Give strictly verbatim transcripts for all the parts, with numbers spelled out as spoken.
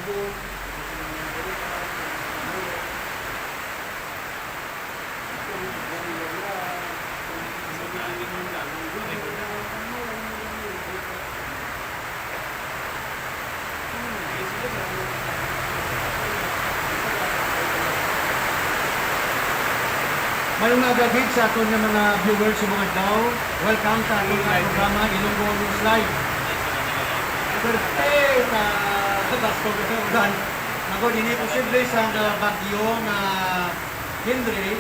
Mayong aga gid sa aton nga mga viewers subong adlaw. Welcome sa aton nga programa, Ilonggo News Live. Birthday sa Basco, ulan. Ako, dili posible sa, ah, bagyo nga Henry,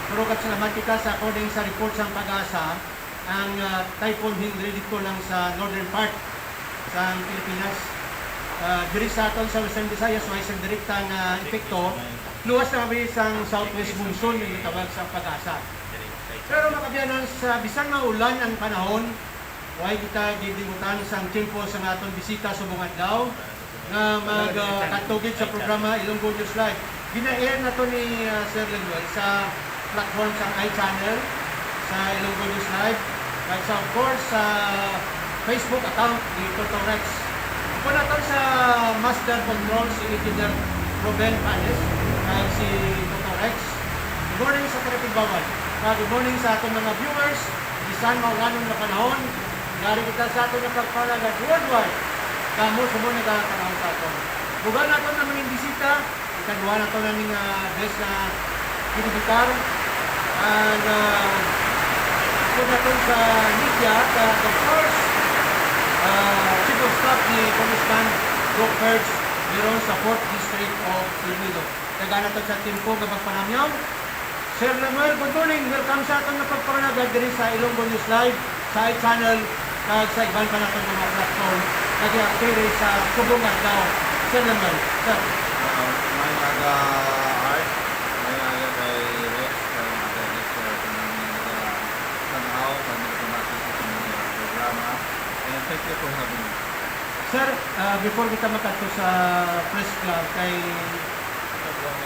pero kasalamat kita sa, according sa report sang PAGASA, ang, ah, Typhoon Henry dito lang sa northern part sang Pilipinas. Ah, diri sa aton sa Western Visayas, way sang direkta nga epekto. Luwas na kami sang southwest monsoon nga gitawag sa PAGASA. Pero, mga kaabyanan, sa bisan maulan ang panahon, way kita gilimutan sang tiyempo sa aton bisita subong adlaw nga mag, ah, katugid sa programa Ilonggo News Live. Gina-air nato ni, ah, Sir Lemuel sa platform sang iChannel, sa Ilonggo News Live, kag sa, of course, sa Facebook account ni Toto Rex. Ako naton sa Master Control, si Engineer Ruben Panes, kag si Toto Rex. Good morning sa taga-Tigbawal. Kag good morning sa aton mga viewers. Bisan maulanon nga panahon, yari kita sa aton nga pagpanagad worldwide. Kamo sa mga nagakanaw sa aton. Bugal naton na mga bisita, ikaduha naton na ning, ah, best na ginibitar. Ang, ah, ako naton sa media, sa, of course, ah, Chief of Staff ni Congressman Doc Ferds Giron sa fourth District of Iloilo. Tagaan naton sa tiyempo nga pagpanamyaw. Sir Lemuel, good morning. Welcome sa aton nga pagpanagad diri sa Ilonggo News Live, sa iChannel, kag sa iban pa naton nga mga platform nga giapiri sa subong adlaw. Sir Lemuel, sir. Ah, may aga, Art. May aga kay Rex, kay mga guests, sa aton nga mga nagatan-aw, kag nagapamati sa aton nga programa. And thank you for having me. Sir, ah, before kita makadto sa press club, kay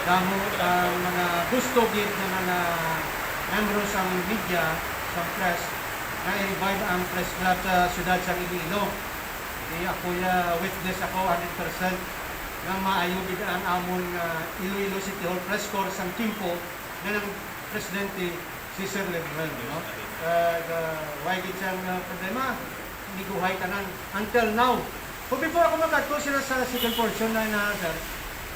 damo ang mga gusto gid nga mga membro sang media, sang press, nga i-revive ang press club sa siyudad sang Iloilo. Di ako ya witness ako hundred percent nga maayo gid ang amon nga Iloilo City Hall Press Corps sang tiyempo nga nang presidente si Sir Lemuel, no? Ah, the, way gid siyang, ah, problema, niguhay tanan until now. But before ako makadto sila sa second portion na, na, sir,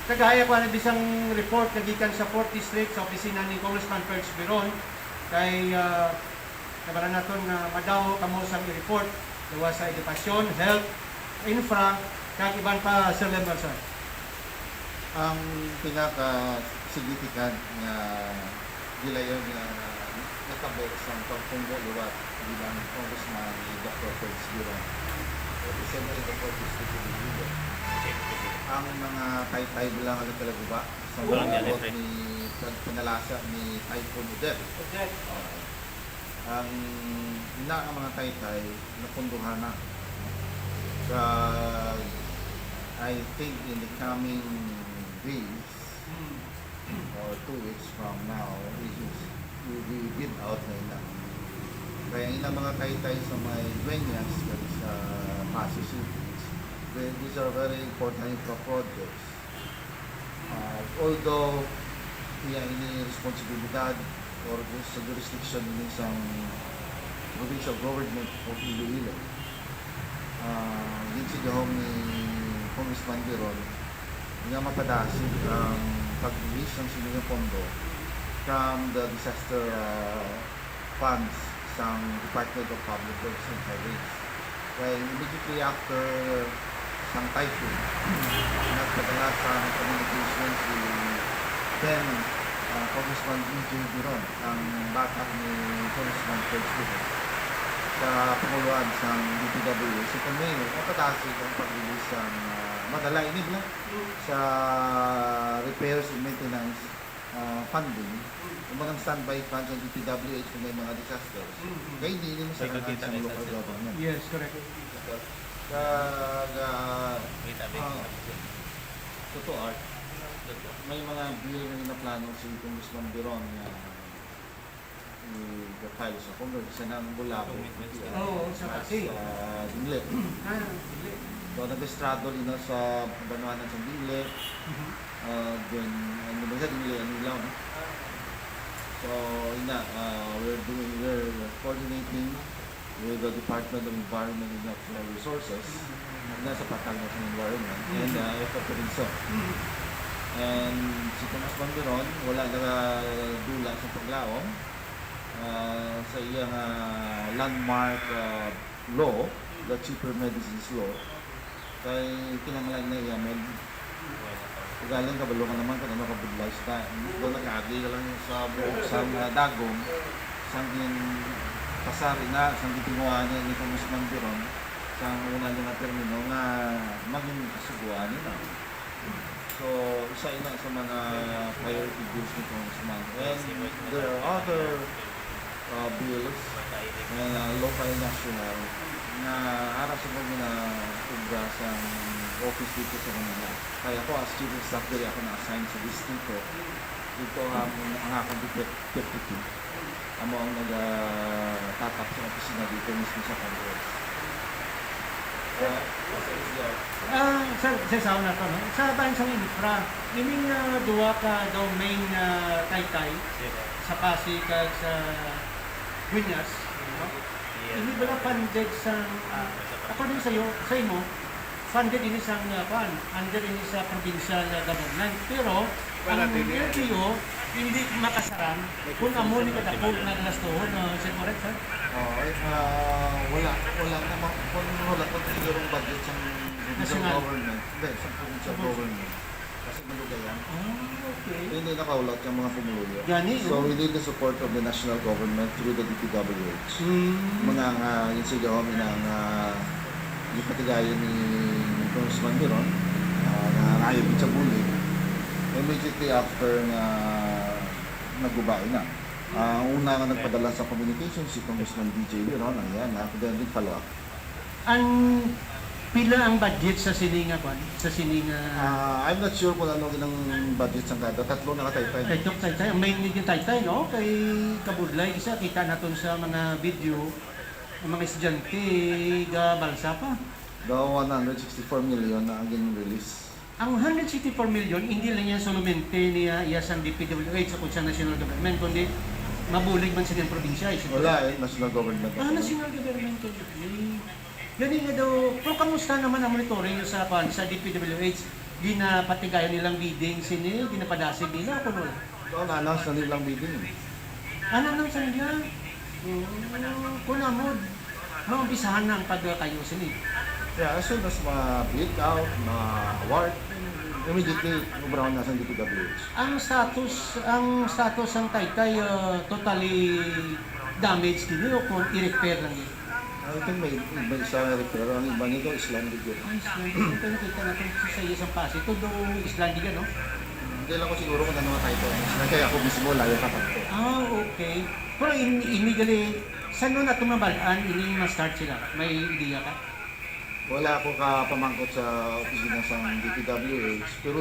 nagahay ako na bisang report na gikan sa fourth District sa opisina ni Congressman Ferds Biron kay, ah, nabala naton nga madamo kamo sang i-report, luwas sa edukasyon, health, infra, kag iban pa, Sir Lemuel, sir. Ang pinaka-significant nga gilayon nga natabo sang pagpungko liwat bilang congressman ni Doktor Ferds Biron, representing the fourth District of Iloilo. Ang mga taytay bilang ang nagkalaguba sa mga abot ni pag-, panalasa ni Typhoon Odette. Odette. Ah, ang ina nga mga taytay napunduhan na. Sa, I think in the coming days, or two weeks from now, it is, will be wiped out na ina. Kaya ang ilang mga taytay sa may Dueñas, kag sa Passi City, they, these are very important infra projects. Ah, although iya ini responsibilidad or sa jurisdiction ini sang provincial government of Iloilo, ah, ginsigahom ni Congressman Biron nga mapadasig ang pag-release sang sini nga pondo from the disaster, ah, funds sang Department of Public Works and Highways. Kay immediately after sang typhoon, nagpadala sang communication si then, ah, Congressman E J Biron, ang bata ni Congressman Ferds Biron, sa pangulohan sang D P W S, kung may mapadasig ang pag-release sang, ah, madala ini bala sa repairs and maintenance, ah, funding, yung mga standby funds ng D P W H kung may mga disasters. Mm, mm. Kaya hindi nila sa May kailangan pagkita sa kayo sa local cellphone. Government. Yes, correct. Kag, ah, Kita, may ah, sa cellphone. Totoo, Art. May mga bill na ginaplano si Congressman Biron na i-file sa Congress, sa nang Bulabo, Commitments. P T R, Oo, sa mas, Passi. Ah, dili. Ah, dili. So, nag-straddle ina sa banwanan sa Dili. Mhm. Ah, then, ano ba siya? Dili, ano lang. So, ina, ah, we're doing, we're coordinating with the Department of Environment and Natural Resources, Mhm. ina sa Patag National Environment, and, Mhm. uh, Eco Tourism. Mhm. And si Congressman Veron, wala nagadula sa paglaom, ah, sa iyang, ah, landmark, ah, law, the Cheaper Medicines Law, kay kinahanglan na i-amend. Ugaling kabalo ka naman kung ano kabudlay sa ta-, daw nag-agi ka lang sa buhok sang, ah, dagom, sang ginpasari na, sang gitinguhaan niya ni Congressman Veron, sang una niya nga termino nga maging kasugoan nila. So, isa ina sa mga priority bills ni Congressman. And there are other, uh, bills and, uh, local and national nga ara sa mga obra sa office dito sa Manila. Kaya ako, as chief of staff, diri ako na-assign sa distrito. Dito ang, ang akong deput-, deputy. Amo ang nagatatap sa opisina dito mismo sa Congress. Ah, Ah, sa, sa sauna to, no? Sa bahin sang infra, ining, ah, duha ka daw main, ah, taytay, Yes, sir. Sa Pasig kag sa Guiñas, no? Yes. Hindi bala funded sa, Ah, sa according sa iyo, sa imo, funded ini sa, ah, kuan, under ini sa provincial, ah, government. Pero Wala ang din yan. L T O hindi makasaran kung amo ni kadako nga galastuhon, ah, is it correct, sir? Oo, eh, ah, wala, wala na ma-, kung wala pa siguro ang budget sa provincial National. Government. Hindi, sa provincial Sa provincial. Government. Kasi malugayan. Ah, okay. Hindi nakahulat yung mga pumuluyo. Gani, So, oh. We need the support of the national government through the D P W H. Mm. Mga nga, yun sila, oh, mga nga, yung patigayon ni Congressman Veron, ah, nga naayog sa bulig, immediately after nga naguba ina. Ah, ang una nga nagpadala sa communication si Congressman D J Veron, ang yan, ah, then follow up. Ang pila ang budget sa sini nga kwan? Sa sini nga Ah, I'm not sure kung ano ginang budget sa kada. Tatlo na ka taytay. Kay Doc Taytay, ang main league yung Taytay, no? Kay Kabudlay, isa kita naton sa mga video, ang mga estudyante, ga balsa pa. The one hundred sixty-four million na ang gin-release. Ang hundred sixty-four million, hindi lang yan solamente niya iya sang D P W H o kung sa national government, kundi mabulig man sa niyang probinsya, eh, siyempre. Wala, eh, national government Ah, ako. National government kayo. Eh, gani nga daw, pero kamusta naman ang monitoring niyo sa, kwan, sa D P W H? Ginapatigayon nilang bidding sini, ginapadasig nila, kung wala? Doon, announce na nilang bidding. Ano nang sa nila? Oo, kung amo, maumpisahan na ang pagkayo sini. Yeah, as soon as ma-bid out, ma-award, immediately, ubrahon na sa D P W H. Ang status, ang status sang taytay, uh, totally damaged kini o kung i-repair lang yun? I think may, may isa nga repair, ang iba nito Icelandic yun. Ay, Icelandic. Ito nakita natin sa iya sa Pasig. Ito daw Icelandic, ano? Hindi lang ko siguro kung ano nga title. Kaya ako mismo, layo ka pa. Ah, okay. Pero in, in legally, saan nun atong nabalaan, ini ma-start sila? May idea ka? Wala ako kapamangkot sa opisina sa D P W H, pero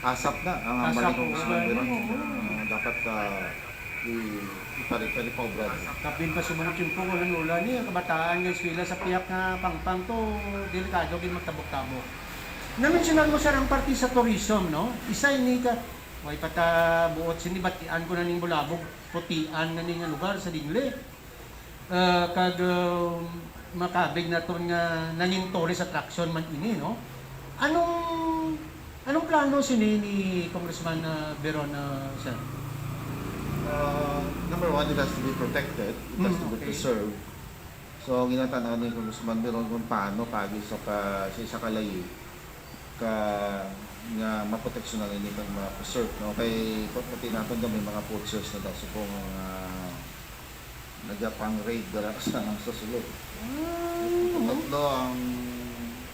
ASAP na ang ASAP, balik ng oo, Island Veron. Oo. Ah, dapat, ah, i-, ipari-, ipari pa obra. Kapin pa sa mga tiyempo, walang ulan, eh, ang kabataan nga eskwela sa pihak nga pangpang to, delikado gid magtabok-tabok. Namensyunan mo, sir, ang parte sa tourism, no? Isa ini ka, way pa ta buot sini, batian ko na ning Bulabog, putian na ni nga lugar sa Dingle. Ah, kag, ah, makabig naton nga nangin tourist attraction man ini, no? Anong, anong plano sini ni Congressman, ah, Veron, ah, sir? Ah, number one, it has to be protected. It has Mm, to be okay. Preserved. So, ang ginatanaw ni Congressman Veron kung paano kaagi sa ka, sa isa ka layi ka nga maproteksyonan ini kag ma-preserve, no? Kay pa-, pati naton daw may mga poachers na daw subong nga nagapang-raid dira sa, sa sulod. Ah. Tatlo ang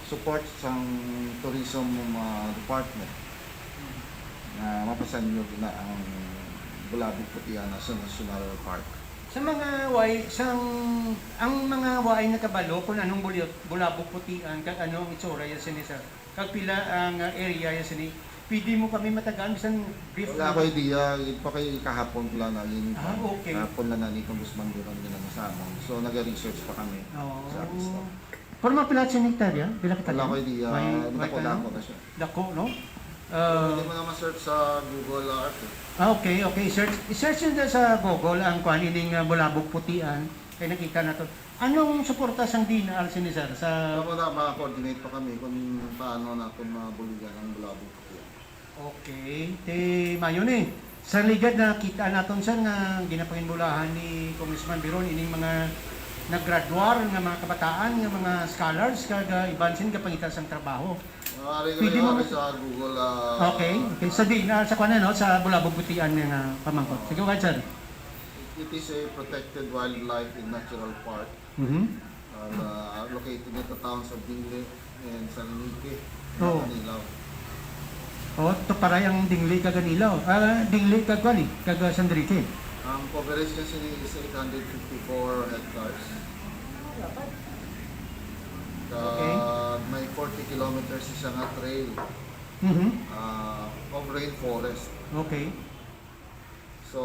support sang tourism, ah, department nga mapasanyog na ang Bulabog Putian sa National Park. Sa mga way, sang, ang mga way nakabalo kung anong bulyo-, Bulabog Putian, kag ano ang itsura yan sini, sir? Kag pila ang, ah, area yan sini? Pwede mo kami matagaan, bisan brief Wala lang. Ko idea, yun pa kay kahapon ko lang na yun. Ah, okay. Kahapon lang na ni Congressman Duran yun ang sa amon. So, nag-research pa kami Oo. Sa artista. Pero mga pila sa hektarya? Pila ka Wala tayo? ko idea. May, Hindi may ko tayo? lang ko na siya. Dako, no? Pero Ah, hindi mo na ma-search sa Google Earth eh. Ah, okay, okay. Search, i-search nyo na sa Google ang kwan ining ah, Bulabog Putian. Kay nakita na to. Anong suporta sang D N R sini, sir? Sa Sa wala, ma-coordinate pa kami kung paano natin mabuligan ang Bulabog Putian. Okay. Te, mayo ni. Sa ligad na kita naton, sir, nga ginapanginbulahan ni Congressman Biron ining mga naggraduar nga mga kabataan, nga mga scholars, kag ah, iban sin gapangita sang trabaho. Maaari Pwede kayo mo sa Google, ah, Okay, okay. Sa di na sa kuan no, sa Bulabog Putian nga pamangkot. Oo. Sige, go ahead, sir. It is a protected wildlife and natural park, Mhm. uh, located in the towns of Dingle and San Enrique, Oh. Manila. Oh, to paray ang Dingle kag Anilao. Ah, Dingle kag kuan eh, kag ah, San Enrique. Ang coverage niya sini is eight hundred fifty-four hectares. Kag Okay. may forty kilometers siya nga trail, Mhm. ah, of rainforest. Okay. So,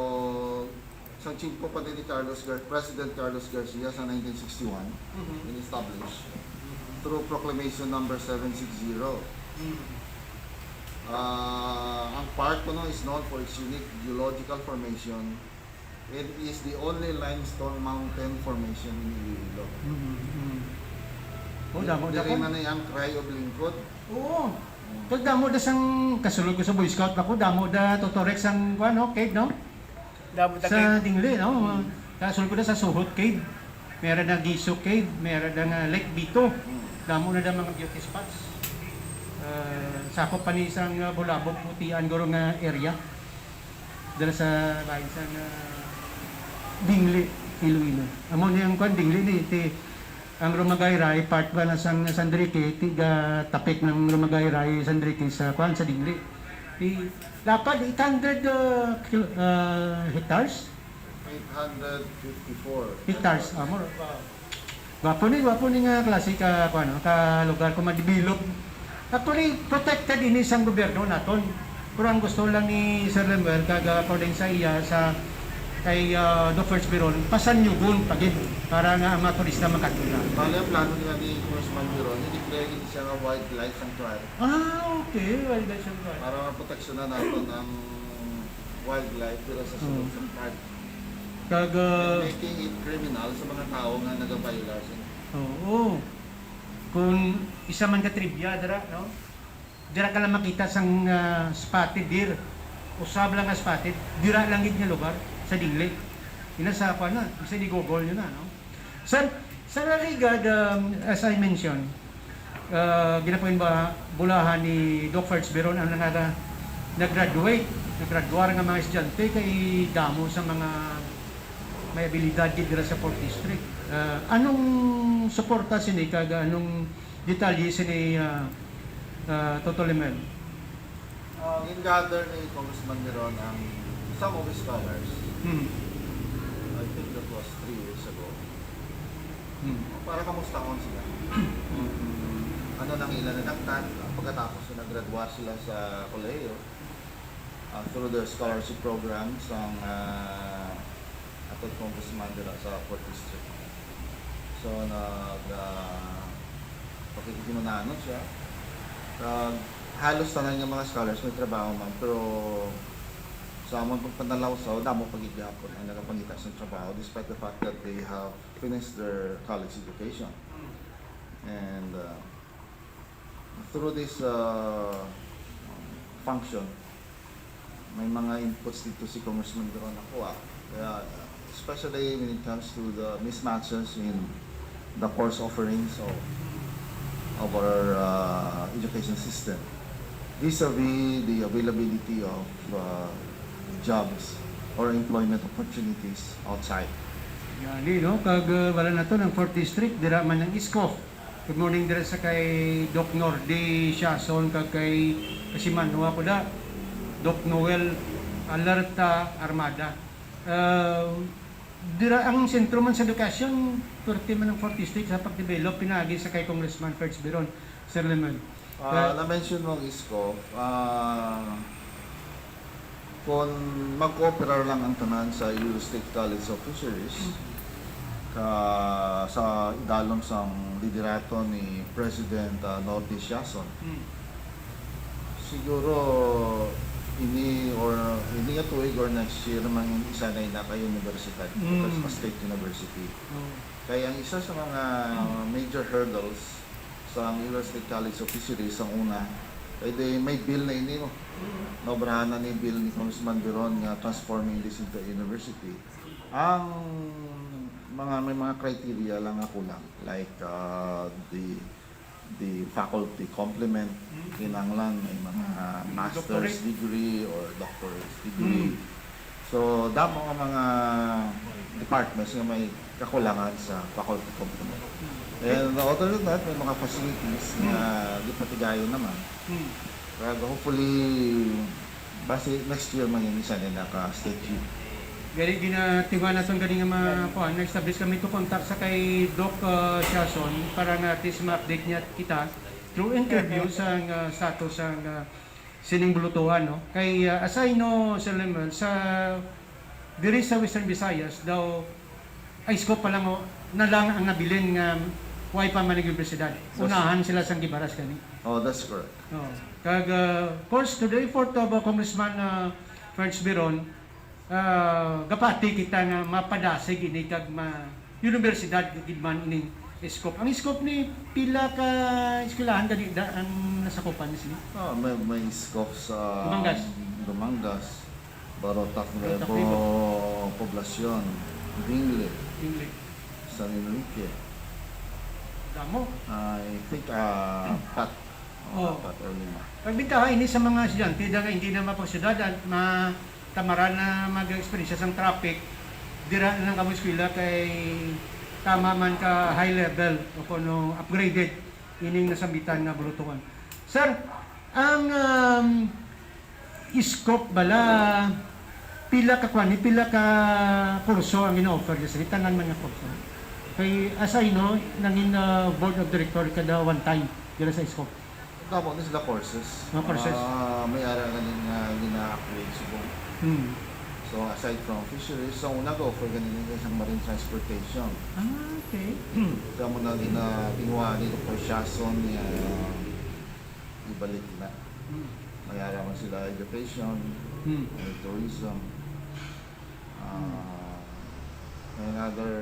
sa tiyempo pa ni Carlos Gar-, President Carlos Garcia sa nineteen sixty-one, Mhm. in-establish Mhm. through Proclamation Number seven six zero. Mhm. Ah, ang park kuno is known for its unique geological formation. It is the only limestone mountain formation in Iloilo. Mhm, mhm. Oh, damo Diri dako. man ay ang Cry of Lingkod. Oo. Kag damo da sang kasulod ko sa Boy Scout ako, damo da Totorex ang kuan, no? Cave, no? Damo da Sa cave. Dingle, no? Mm. Kasulod ko da sa Suhot Cave. Meron na Giso Cave, meron na nga Lake Bito. Mm. Damo na da mga beauty spots. Ah, sakop pa ni sang ah, Bulabog, Putian, guro nga area. Dala sa bahin sang ah, Dingle, Iloilo. Amo ni ang kuan, Dingle ni ti ang Rumagayray, part ba na sang San Enrique, tiga tapik ng Rumagayray, San Enrique sa kuan, sa Dingle. Di, lapad eight hundred ah, kil-, ah, hectares? Eight hundred fifty-four Hectares, hectares. Ah, more. Gwapo ni, gwapo ni nga klase ka, kuan, no, ka lugar kung ma-develop. Actually, protected ini sang gobyerno naton. Pero ang gusto lang ni Sir Lemuel, kag, ah, according sa iya, sa kay ah, Doc First Biron, pasanyugon pa gid para nga ang mga turista makadto na. Bali, ang plano nila ni Congressman Biron, i-declare ini siya nga wildlife sanctuary. Ah, okay. Wildlife sanctuary. Para maproteksyonan naton ang wildlife dira sa sulod Hmm. sa park. Kag, ah, And making it criminal sa mga tawo nga nagabailar sa Oo. Kung isa man ka trivia dira, no? Dira ka lang makita sang ah, spotted deer. Usab lang nga spotted. Dira lang gid nga lugar sa Dingle. Ina sa kuan na, bisa ni Google nyo na, no? Sir, sa naliga, um, as I mentioned, ah, ginapain ba bulahan ni Doc Ferds Biron ang nangara nag-graduate, naggraduar nga mga estudyante kay damo sa mga may abilidad gid dira sa Fourth District. Ah, anong suporta sini kag anong detalye sini, ah, ah, Toto Lemel? Ah, gin-gather ni Congressman Miron ang some of his scholars. Hmm. I think that was three years ago. Hmm. Para kamustahon sila. Hmm. Ano nang ila nadangtan pagkatapos na nagradwa sila sa kolehiyo, ah, through the scholarship programs ang, ah, ato Congressman dira sa Fourth District. So, nag, ah, pakikihimananon siya. Kag halos tanan nga mga scholars may trabaho man, pero sa amon pagpanalawsaw, damo pa gid gihapon ang nagapangita sa trabaho despite the fact that they have finished their college education. And, uh, through this, uh, function, may mga inputs dito si Congressman Duron ako, ah. Kaya, uh, especially when it comes to the mismatches in the course offerings of, of our, uh, education system vis-a-vis the availability of, uh, jobs or employment opportunities outside. Gani, no? Kag, uh, wala na to ng Fourth District, dira man ang isko. Good morning dira sa kay Doc Nordy Siason kag kay Kasimanwa ko da, Doc Noel Alerta Armada. Ah, dira ang sentro man sa edukasyon, perti man ang Fourth District sa pag-develop pinaagi sa kay Congressman Ferds Biron, Sir Lemon. Ah, Kaya na-mention mo ang isko, ah, kung mag-cooperar lang ang tanan sa Iloilo State College of Fisheries, Ka, sa idalom sang liderato ni President, ah, Norby Siason. Hmm. Siguro ini or ini nga tuig or next year, mangin isa na ina ka universidad, Mm. ka state university. Oh. Kaya ang isa sa mga major hurdles sa Iloilo State College of Fisheries, ang una, kay di may bill na ini, no? Naobrahan na ni bill ni Congressman Veron nga transforming this into a university. Ang mga, may mga criteria lang nga kulang, like, uh, the the faculty complement, kinahanglan may mga master's Doctorate. Degree or doctorate degree. Mm. So, damo nga mga departments nga may kakulangan sa faculty complement. And other than that, may mga facilities nga gipatigayon naman. Hmm. Kag hopefully, basi next year man yun, isa na naka-state U. Gani, ginatiwa naton gani nga ma-, kuan, na-establish kami to contact sa kay Doc, uh, Siason para nga at least ma-update niya kita through interview sa, uh, status sa, uh, sining bulutuhan, no? Kay, uh, as I know, Sir Lemuel, sa diri sa Western Visayas daw, ay scope pa lang, oh, na lang ang nabilin nga way pa man nag-universidad. Yes. Unahan sila sang Guimaras gani. Oh, that's correct. Oh. Kag, uh, of course, to the effort of, uh, Congressman, uh, Ferds Veron, ah, gapati kita nga mapadasig ini kag ma-, universidad gid man ining scope. Ang scope ni pila ka eskwelahan gani da ang nasakupan ni sini? Ah, may, may scope sa Dumangas. Dumangas, Barotac Barotac Nuevo, Poblacion, Dingle, Ingle. San Enrique. Damo. I think, ah, apat. Oh. Apat or lima. Pagbintaha ini sa mga estudyante da nga hindi na mapagsyudad at ma-, tamaran na mag-eksperyensya sang traffic, dira na lang kamo eskwela kay tama man ka high level o kuno upgraded ining nasambitan nga bulutuhan. Sir, ang, um, scope bala, pila ka kwan, pila ka kurso ang ina-offer niya sa tanan man nga kurso? Kay as I know, nangin, uh, board of director ka da one time dira sa scope. Damo ni sila courses. Mga courses. Ah, may ara ganin nga gina-upgrade subong. Hmm. So, aside from fisheries, sa una ga-offer ganin nga isang marine transportation. Ah, okay. Kamo na ginatinguha ni Doktor Siason nga ibalik na. Hmm. May ara man sila education, Hmm. may tourism, ah, may other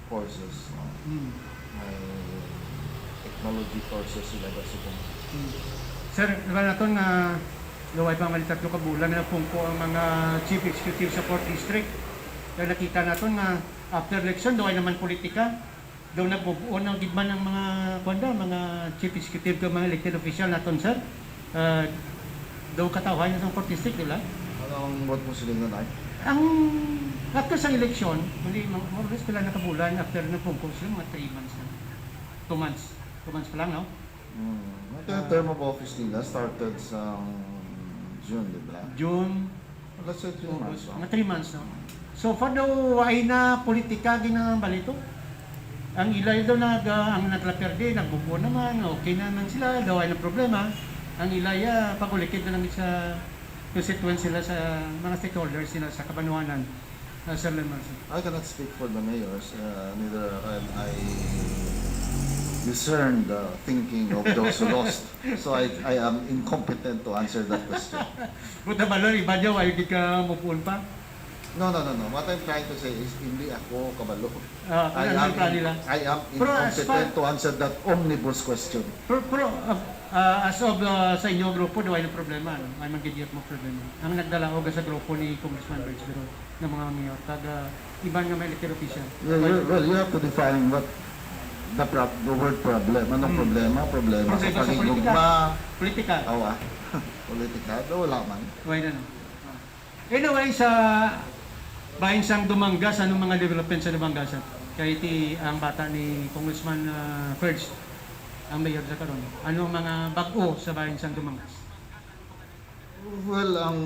courses, no? Hmm. May technology courses sila ba subong. Hmm. Sir, diba naton nga luway pa man tatlo ka bulan nga nagpungko ang mga chief executive sa fourth district. Kaya nakita naton nga after election, daw ay naman politika. Daw nag-move on ang gid man ang mga, kuwan daw, mga chief executive kag mga elected official naton, sir. Ah, daw katawhan na sa fourth district, di ba? Ano ang buot mo silingon, ay? Ang after sa election, mali, mga, more or less pila na ka bulan after nagpungko sila, mga three months na. Two months. Two months pa lang, no? Hmm. Ito yung term of office nila started sa June, di ba? June, Let's say three months, August, no? Mga three months, no? So far daw, ay na politika ginambalito. Ang ilay daw nag, ah, ang naglaperde, nagbubo naman, okay naman sila, daw ay na problema. Ang ilay, ah, pag-ulikid na lang sa constituents nila sa mga stakeholders nila sa kabanwanan, ah, Sir Lemuel. I cannot speak for the mayors, uh, neither am I discern the thinking of those who lost. So I, I am incompetent to answer that question. Buta ba, Lord, iba daw, ay di ka move on pa? No, no, no, no. What I'm trying to say is, hindi ako kabalo. Ah, I ano am, ang plan nila? I am Pero as incompetent far- to answer that omnibus question. Pero, pero, ah, ah, as of, ah, sa inyo grupo, daw ay na problema, no? Ay magigiyot mo problema. Ang nagdalaog sa grupo ni Congressman Birds, pero ng mga mayor, taga iban nga may elected official. Well, you, well, you have to define what the, prob- the word problem. Anong Hmm. problema? Problema, Problema sa sa pagigugma. politika. Politika. Awa. Politika. Do, wala man. Why na, no? Anyway, sa bahin sang Dumangas, anong mga development sa Dumangas, sir? Kay ti ang bata ni Congressman, ah, Ferds, ang mayor sa karon. Ano ang mga bag-o sa bahin sang Dumangas? Well, ang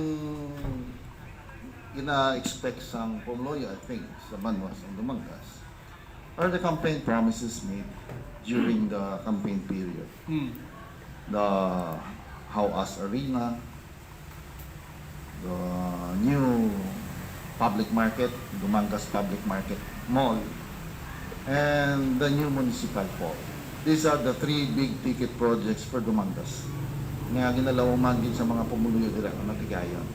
gina-expect sang pumuluyo, I think, sa banwa sang Dumangas are the campaign promises made during the campaign period. Hmm. The Hauas Arena, the new public market, Dumangas Public Market Mall, and the new municipal hall. These are the three big ticket projects for Dumangas nga ginalauman gid sa mga pumuluyo dira nga matigayon.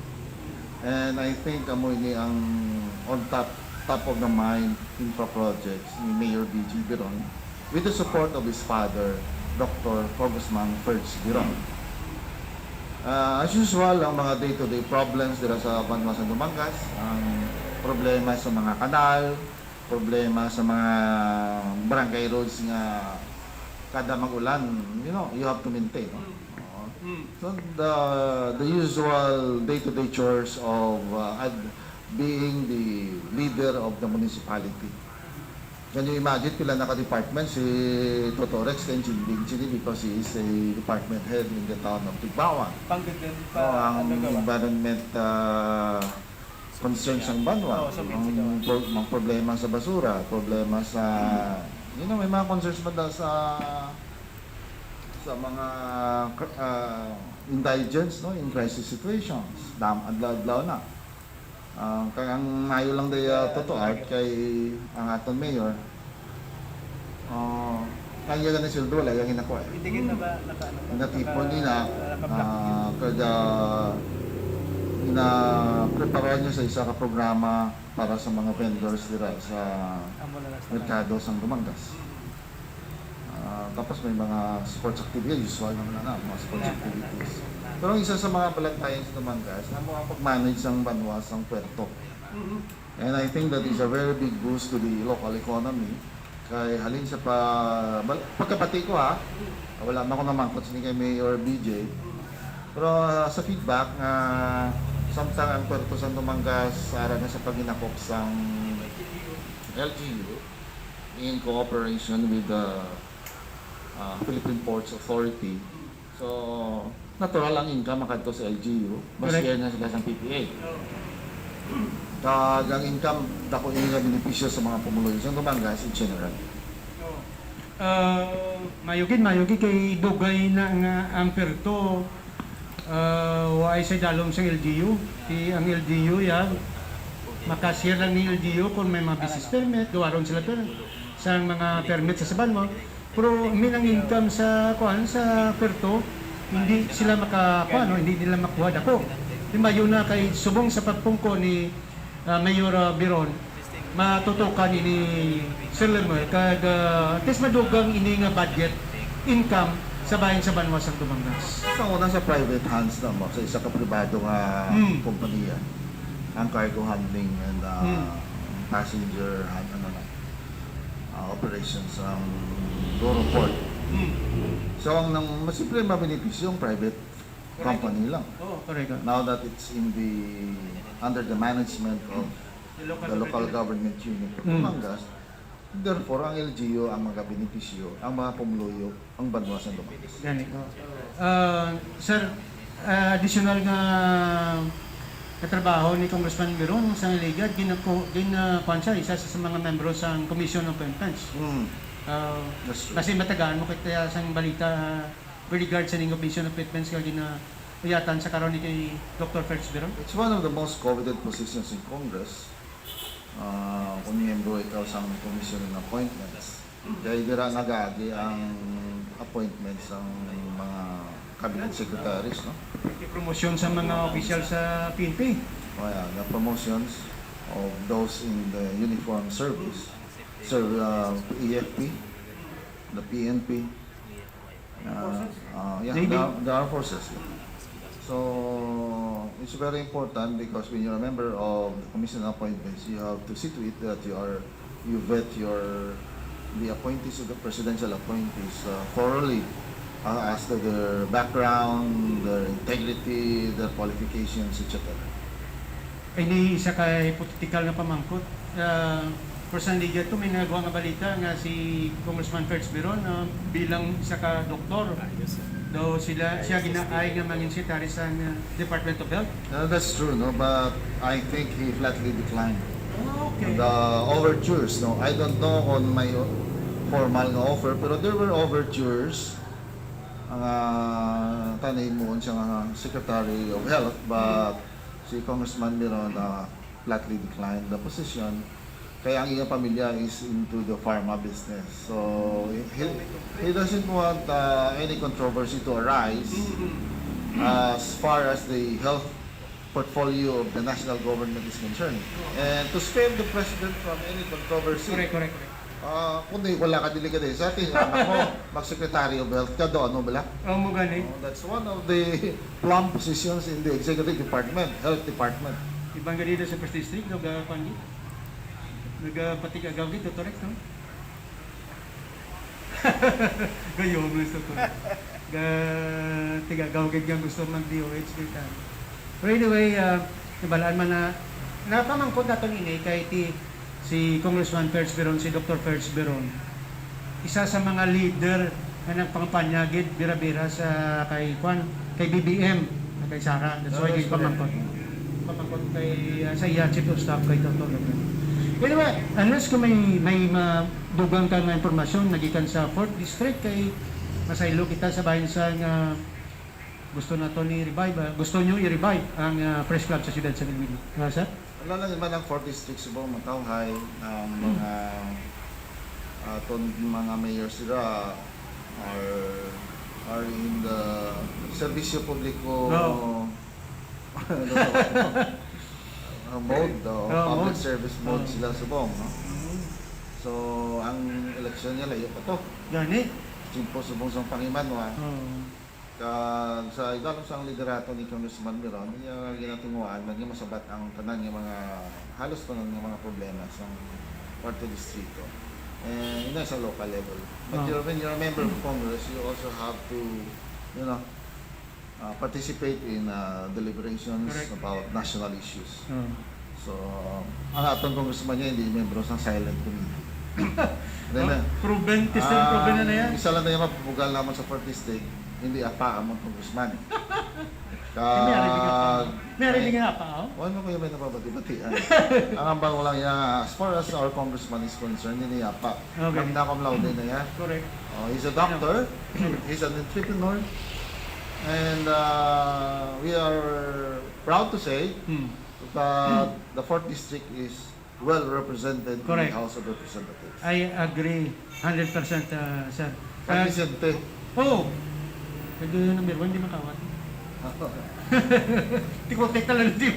And I think amo ini ang on top, top of the mind infra projects ni Mayor B J Biron with the support of his father, Doctor Congressman Ferds Biron. Ah, as usual, ang mga day-to-day problems dira sa banwa sa Dumangas, ang problema sa mga kanal, problema sa mga barangay roads nga kada mag-ulan, you know, you have to maintain, no? Oo. Mm. So, the, the usual day-to-day chores of, uh, ad-, being the leader of the municipality. Can you imagine pila na ka department si Toto Rex kay Jinbing Chini because he is a department head in the town of Tigbauan? Panggagan So, pa, ang ano ka ba? environment, ah, concerns ang banwa, Oo, sa ang Mindanao. pro-, mga problema sa basura, problema sa, you know, may mga concerns man daw sa, sa mga cr-, ah, indigents, no, in crisis situations. Dam-, adlaw-adlaw na. Ah, kay ang maayo lang day, ah, Toto Art, kay ang aton mayor, ah, ang iya gani sweldo, wala iya ginakuha, eh. Hindi kita ba naka-, ano, Natipon naka-, nina, naka-block? ah, kada ginaprepara niya sa isa ka programa para sa mga vendors dira sa Amo na lang sa merkado sang Dumangas. Ah, tapos may mga sports activities, usual naman na, mga sports activities. Pero ang isa sa mga balantayan sa Dumangas, amo ang pag-manage sang banwa sang puerto. Mhm. And I think that is a very big boost to the local economy. Kay halin sa pa-, bal-, pagkabati ko, ha, wala man ko namangkot sini kay Mayor B J. Pero, ah, sa feedback nga samtang ang puerto sang Dumangas ara na sa paghinakop sang L G U in cooperation with the, ah, Philippine Ports Authority. So, natural ang income makadto sa L G U, mas Correct. share na sila sa P P A. Oo. Kag ang income, dako ini nga benepisyo sa mga pumuluyo sa Dumangas in general. Oo. Ah, mayo gid, mayo gid kay dugay na nga ang puerto, ah, waay sa dalom sang L G U. Si, ang L G U yan, makashare lang ni L G U kung may mga business permit, gawaron sila, pero sang mga permit sa saban mo. Pero, I mean, ang income sa, kuan, sa puerto, hindi sila maka-, kuan, no? Hindi nila makuha dako. Di ba, yun na kay subong sa pagpungko ni, ah, Mayor, ah, Biron, matutukan ini, Sir Lemuel, kag, ah, at least madugang ini nga budget income sa bahin sa banwa sang Dumangas. Sa una, sa private hands na mo, sa isa ka pribado nga Hmm. kompanya, ang cargo handling and, ah, Hmm. passenger han-, ano na, ah, operations ang Roro Port. Hmm. So, ang nang, mas siyempre mabenepisyo ang private Correct. company lang. Oo, correct. Now that it's in the, under the management of The local the local government. government unit of Mm. Dumangas, therefore, ang L G U ang magabenepisyo, ang mga pumuluyo, ang banwa sa Dumangas. Gani, oo. Ah, sir, ah, additional nga katrabaho ni Congressman Biron sa Iligan, ginako-, gin-, ah, kuwan siya, isa sa, sa mga membro sa Commission on Appointments. Mm. Ah, That's true. Kasi matagaan mo kita sa balita, ah, with regard sa ning Commission on Appointments nga ginauyatan sa karon ni kay Doctor Ferds Biron? It's one of the most coveted positions in Congress. Ah, kung miyembro ikaw sa Commission on Appointments. Kay dira nagaagi ang appointments sang mga cabinet secretaries, no? May promotion sa mga opisyal sa P N P. Oh, yeah, the promotions of those in the uniform service, serve, uh, E F P, the P N P, uh, uh, yeah, Navy. the, the armed forces, yeah. So, it's very important because when you're a member of the Commission on Appointments, you have to see to it that you are, you vet your, the appointees of the presidential appointees, uh, thoroughly, uh, as to their background, their integrity, their qualifications, et cetera. Ini isa ka hypothetical nga pamangkot. Ah, personally, to may nagawa nga balita nga si Congressman Ferds Biron, ah, bilang isa ka doktor, Ah, yes, sir. daw sila, Ah, siya yes, yes, ginaay yes. nga mangin secretary sa, ah, Department of Health. Uh, that's true, no? But I think he flatly declined Ah, okay. the overtures, no? I don't know kung may o-, formal nga offer, pero there were overtures nga tani mo siya nga Secretary of Health, but si Congressman Biron, uh, flatly declined the position. Kaya ang iyang pamilya is into the pharma business. So, he, he doesn't want, uh, any controversy to arise as far as the health portfolio of the national government is concerned. And to spare the president from any controversy, Correct, correct, correct. Ah, kundi wala ka dili ka diri sa atin, anak mo, mag-secretary of health ka do, ano bala? Oh, mo gani. Oh, that's one of the plumb positions in the executive department, health department. Ibang gani sa first district, nag, ah, kuwan di? Nag, ah, patig-agaw gid, Doctor Rex, no? Gayom lang sa to. Ga, tig-agaw gid nga gusto mag-D O H gid ka. Pero anyway, ah, nabalaan man na, napamangkot naton ini kay ti, si Congressman Ferds Beron, si Doctor Ferds Beron, isa sa mga leader nga nagpangpanya gid bira-bira sa kay, kwan, kay B B M, kay Sara. That's why That is gid pamangkot. Pamangkot kay, ah, sa iya chief of staff kay Doctor Robert. Anyway, unless kung may, may madugang ka nga impormasyon nagikan sa fourth District, kay masaylo kita sa bahin sa nga gusto nato ni revive, ah, gusto nyo i-revive ang, ah, Press Club sa siyudad sa Iloilo. Ah, sir? Wala lang naman ang fourth District, subong matawhay, ang Hmm. mga, ah, ton-, mga mayor sila are, are in the serbisyo publiko, Oo. ano, ah, mode, o Oo, public mode. service mode Oo. sila, subong, no? Mm. So, ang eleksyon niya, layo pa to. Gani? Tiyempo subong sang pangimanwa. Oo. Kag sa idalom sang liderato ni Congressman Miron, iya ginatinguhaan nga masabat ang tanan nga mga, halos tanan nga mga problema sa kwarto distrito. And ina sa local level. But Oh. you're, when you're a member of Congress, you also have to, you know, uh, participate in, uh, deliberations Correct. about national issues. Oh. So, ang atong congressman niya, hindi membro sa silent committee. Then, Oh, uh, proven, tested, proven na na yan. Isa lang na yung mapupugal naman sa fourth district, hindi apa ang mga congressman. Ka- May ari bigyan apa? May ari bigyan apa, oh? Wala ko yung may nababati-batian. Ang ambang ko lang niya, as far as our congressman is concerned, hindi apa. Okay. Magna cum laude na yan. Correct. Oh, he's a doctor, he's an entrepreneur, and, uh, we are proud to say Hmm. that the fourth district is well represented in the Correct. House of Representatives. I agree, hundred percent, uh, sir. Kag Uh, Vicente. Oo. Kag, uh, number one, di makawat. Tikotek talaga, di.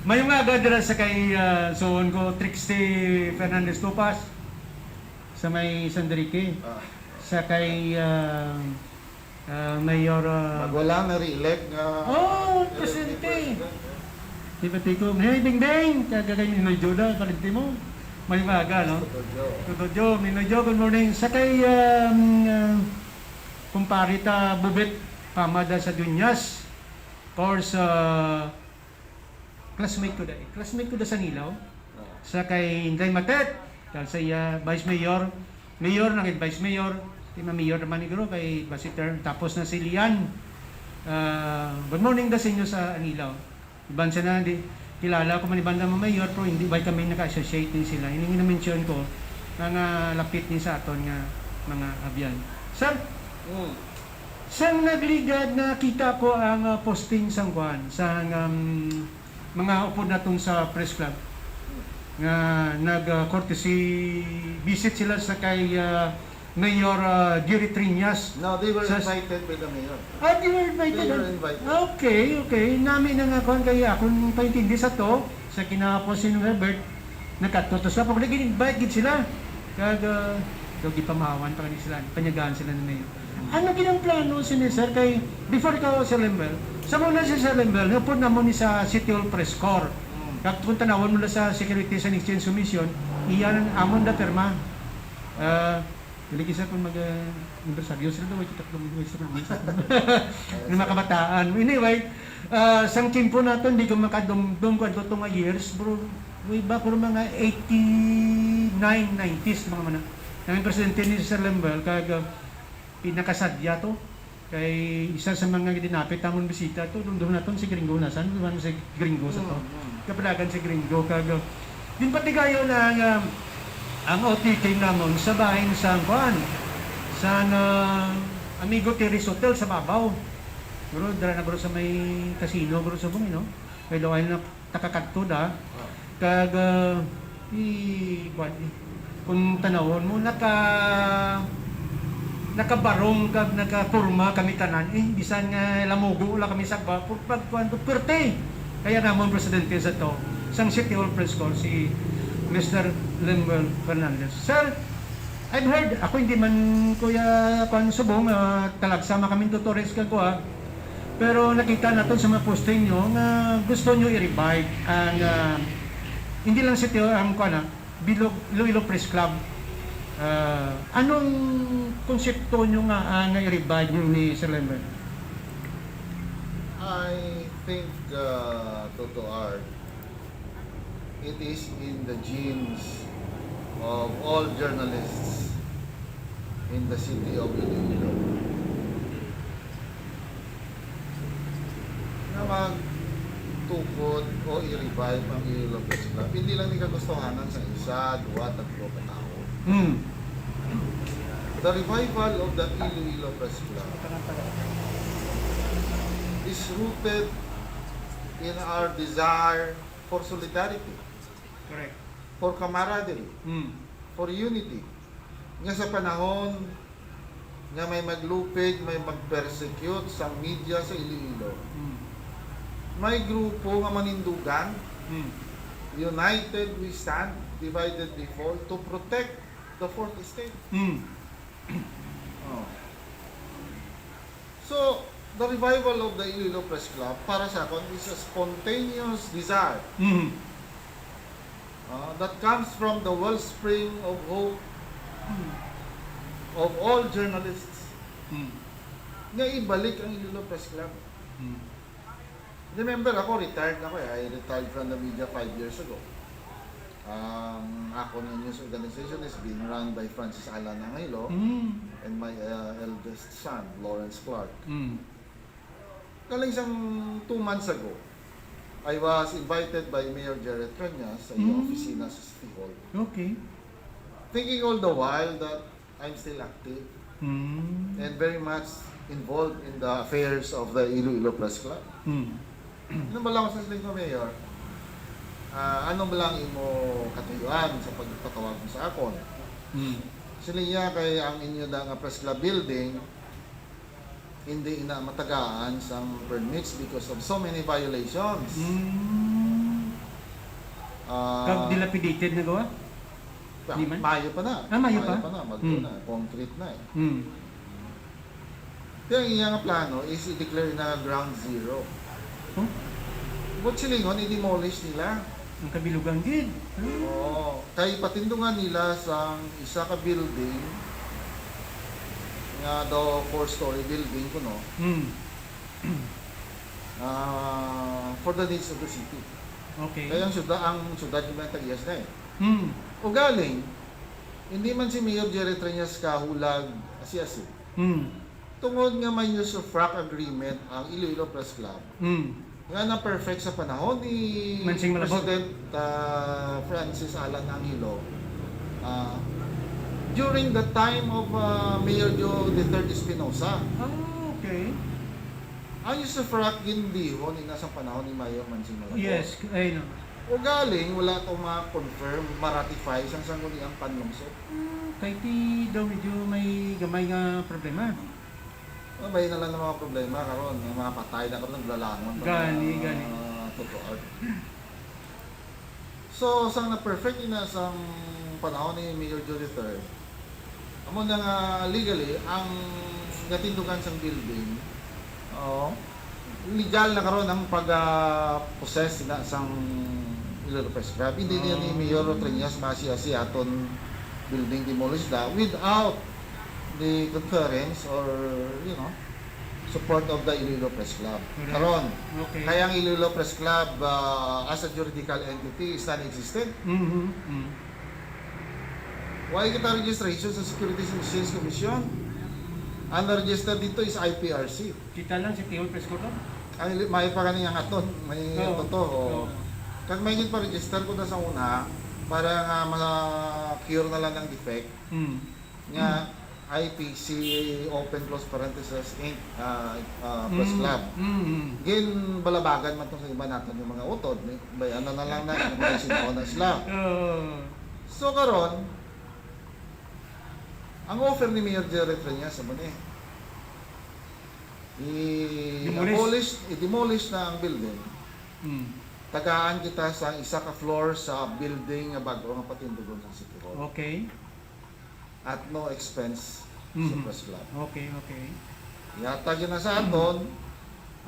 Mayong aga dira sa kay, uh, suon ko, Trixie Fernandez Topas, sa may San Enrique, Ah. sa kay, uh, Ah, Mayor, ah, Magwala na re-elect nga Oh, L F P presidente. president, eh. Di ba, Tico? Hey, Bingbing! Kaya kay Ninoy Joda, pariente mo. May umaga, no? Tuto Joe. Tuto Joe, Ninoy Joe, good morning. Sa kay, um, uh, kumpare ta, Bubet, pamada sa Dunyas. Of course, uh, classmate ko dai. Classmate ko da sa Nilaw. Oo. Sa kay Inday Matet, kag sa iya Vice Mayor, Mayor, naging Vice Mayor, di ma Mayor naman ni Guro, kay Basi term. Tapos na si Lian. Ah, good morning da sa inyo sa Anilaw. Iban siya na, di, kilala ko man iban na mga mayor, pero hindi ba kami naka-associate ni sila. Ini nga na-mention ko, mga lapit ni sa aton nga mga abyan. Sir, Mm. sang nagligad, nakita ko ang, ah, posting sang kwan, sang, um, mga upod naton sa Press Club nga nag, ah, courtesy visit sila sa kay, ah, Mayor, ah, Jerry Triñas. No, they were Sa invited by the mayor. Ah, they were invited. They were invited. Okay, okay. Nami na nga kwan kay akong paintindi sa to, sa kinapos si Herbert, nagkadto to sila. Pag nag-invite gid sila, kag, ah, daw gipamahawan pa gani sila, panyagaan sila ni Mayor. Ano gid ang plano sini, sir? Kay before ikaw, Sir Lembel, sa muna si Sir Lembel, nupod na mo ni sa City Hall Press Corps. Mm. Kag kung tanawon mo na sa security sa Exchange Commission, iyan ang amon na pirma. Ah, dili kisa kung mag, ah, anibersaryo sila daw, kita ko, may sila, may sila. Yung mga kabataan. Anyway, ah, sang kimpo naton, di ko makadumdum ko adto nga years, bro. Way back, pero mga eighty-nine, nineties, mga mana. Ang presidente ni Sir Lembel, kag, ah, pinakasadya to. Kay isa sa mga dinapit amon bisita to, dumdum naton si Gringo na. Saan naman si Gringo sa to? Mm, mm. Kapalagan si Gringo. Kag, ah, ginpatigayon ang, ah, ang O T K namon sa bahin sa, kuan, sa, ah, Amigo Terrace Hotel sa babaw. Pero dira na, bro, sa may casino, bro, sa Bungin, no? Kay Loay na takakadto da. Ah. Kag, ah, I, kuwan, eh, kung tanawon mo, naka-, nakabarong kag nakaporma kami tanan, eh, bisan nga lamugo lang kami sa ba, pag kuwan to, perte. Kaya namon presidente sa to, sang City Hall Press Corps, si Mister Lemuel Fernandez. Sir, I've heard, ako hindi man, kuya, kuwan, subong, ah, talagsa man kami tuturis kag kuha, pero nakita naton sa mga posting nyo nga gusto nyo i-revive ang, ah, hindi lang City Hall, ang kuwan, ah, Bilog, Iloilo Press Club. Ah, anong konsepto nyo nga, ah, nga i-revive nyo ni Sir Lembert? I think, uh, Toto Art, it is in the genes of all journalists in the city of Iloilo na magtukod o i-revive ang Iloilo Press Club. Hindi lang ni kagustuhanan sa isa, duwa, tatlo ka tawo. Hmm. The revival of the Iloilo Press Club is rooted in our desire for solidarity, Correct. for camaraderie, Hmm. for unity. Nga sa panahon nga may maglupig, may mag-persecute sa media sa Iloilo, Hmm. may grupo nga manindugan, Hmm. united we stand, divided we fall, to protect the fourth estate. Hmm. Oh. So, the revival of the Iloilo Press Club, para sa akon, is a spontaneous desire Hmm. uh, that comes from the wellspring of hope of all journalists Hmm. nga ibalik ang Iloilo Press Club. Hmm. Remember, ako, retired na ako eh. I retired from the media five years ago. Ang ako nga news organization is being run by Francis Alan Angelo Hmm. and my uh, eldest son, Lawrence Clark. Hmm. Galing sang two months ago, I was invited by Mayor Jerry Treñas sa iyang Mm. opisina sa City Hall. Okay. Thinking all the while that I'm still active Hmm. and very much involved in the affairs of the Iloilo Press Club. Hmm. Ano ba lang sa siling ko, Mayor? Ah, ano ba lang imo katuyuan sa pagpatawag mo sa akon? Hmm. Siling niya kay ang inyo na nga Press Club building, hindi ina matagaan sang permits because of so many violations. Hmm. Ah, Kag dilapidated na gawa? pa- di man? Mayo pa na. Ah, mayo pa? pa na, bago Hmm. na, concrete na eh. Hmm. Kaya ang iya nga plano is i-declare na ground zero. Oh, But silingon, i-demolish nila. ang kabilugan gid. Oo. Kay patindungan nila sang isa ka building nga daw four-story building kuno Hmm. ah, for the needs of the city. Okay. Kaya ang syudad, ang syudad yung tag-iyas na eh. Hmm. Ugaling, hindi man si Mayor Jerry Treñas kahulag asi-asi. Hmm. Tungod nga may usufruct agreement ang Iloilo Press Club, Hmm. nga na-perfect sa panahon ni Mansing Malabon. President ah, Francis Alan Angelo, ah, during the time of ah, Mayor Joe the third Espinosa. Ah, okay. Ang usufruct ginbihon ina sa panahon ni Mayor Mansing Malabon. Yes, ay no. Ugaling, wala to ma-confirm, ma-ratify sang sangguniang panlungsod. Ah, kay ti daw medyo may gamay nga problema. Mabay na lang ng mga problema karon, may mga patay na karon, naglalangon pa Gani, na, gani. Totoo. So, sang na-perfect ina sang panahon ni Mayor Joe the third, amo na nga legally ang natindugan sang building, oh, legal na karon ang pag-possess na sang Iloilo Press Club. Hindi niya ni Oh. Mayor Treñas masi-asi aton building demolish na without the concurrence or, you know, support of the Iloilo Press Club. Correct. Karon, Okay. kaya ang Iloilo Press Club ah, as a juridical entity is non-existent. Mhm. Mm. Wala kita registration sa Securities and Exchange Commission. Ang na-register dito is I P R C. Kita lang si Tihol Press Corps. Ang ili-, may pa kaniyang aton, may Oo. totoo. Oo. Kag may gid pa-register ko na sa una para nga ma-cure na lang ang defect. Mm. Nga, I P C, open close parenthesis, Inc, ah, ah, Press Club. Mm. Ginbalabagan man to sa iba naton yung mga utod. May, may ano na lang na, may sinaw na sila. Oo. So karon, ang offer ni Mayor Jerry Treñas amo ni, i-abolish, i-demolish na ang building. Mm. Tagaan kita sa isa ka floor sa building nga bag-o nga patindugon sa City Hall. Okay. At no expense sa Mhm. Press Club. Okay, okay. Yata yun na sa aton,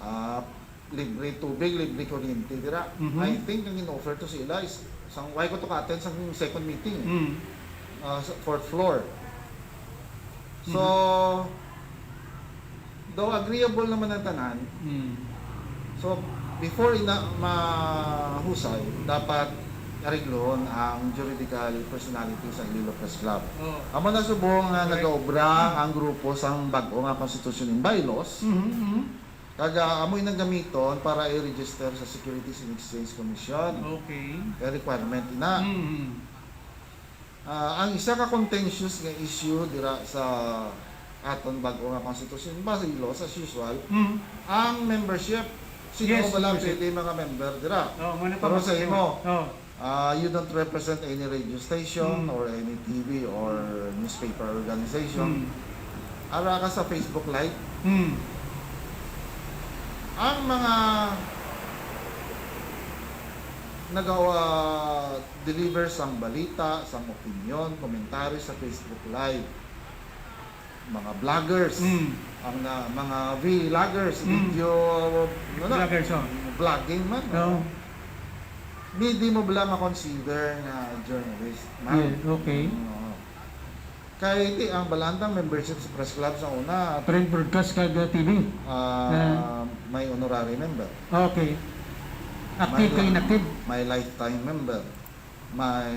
ah, libre tubig, libre kuryente dira. Mhm. I think ang in-offer to sila is sang, why ko to ka-attend sang second meeting, eh. Mm. Ah, sa fourth floor. So, though agreeable naman ang tanan, Mm. so, before ina mahusay, dapat areglohon ang juridical personality sa Iloilo Press Club. Oh. Amo na subong nga Correct. nagaobra ang grupo sang bag-o nga constitution and bylaws, Mhm, mhm. kag, ah, amo'y nang gamiton para i-register sa Securities and Exchange Commission. Okay. Kay requirement ina. Mhm. Ah, ang isa ka contentious nga issue dira sa aton bag-o nga constitution, bylaws, as usual, Mhm. ang membership. Sino Yes, ba lang membership. Pwede mga member dira? Oh, muna pa Pero mas- sa imo, Oh. ah, you don't represent any radio station Mm. or any T V or newspaper organization. Mm. Ara ka sa Facebook Live. Mm. Ang mga nagawa-deliver sang balita, sang opinion, komentary sa Facebook Live, mga vloggers, Mm. ang na, mga vloggers, Mm. video, ano na, Vloggers, oh. Vlogging man, No. Hindi mo bala ma-consider nga journalist, ma'am? Yeah, okay. Oo. Kay ti ang balantang membership sa Press Club sa una, Print, broadcast, kag, uh, T V. Ah, may honorary member. Okay. Active May kag li-, inactive. may lifetime member, may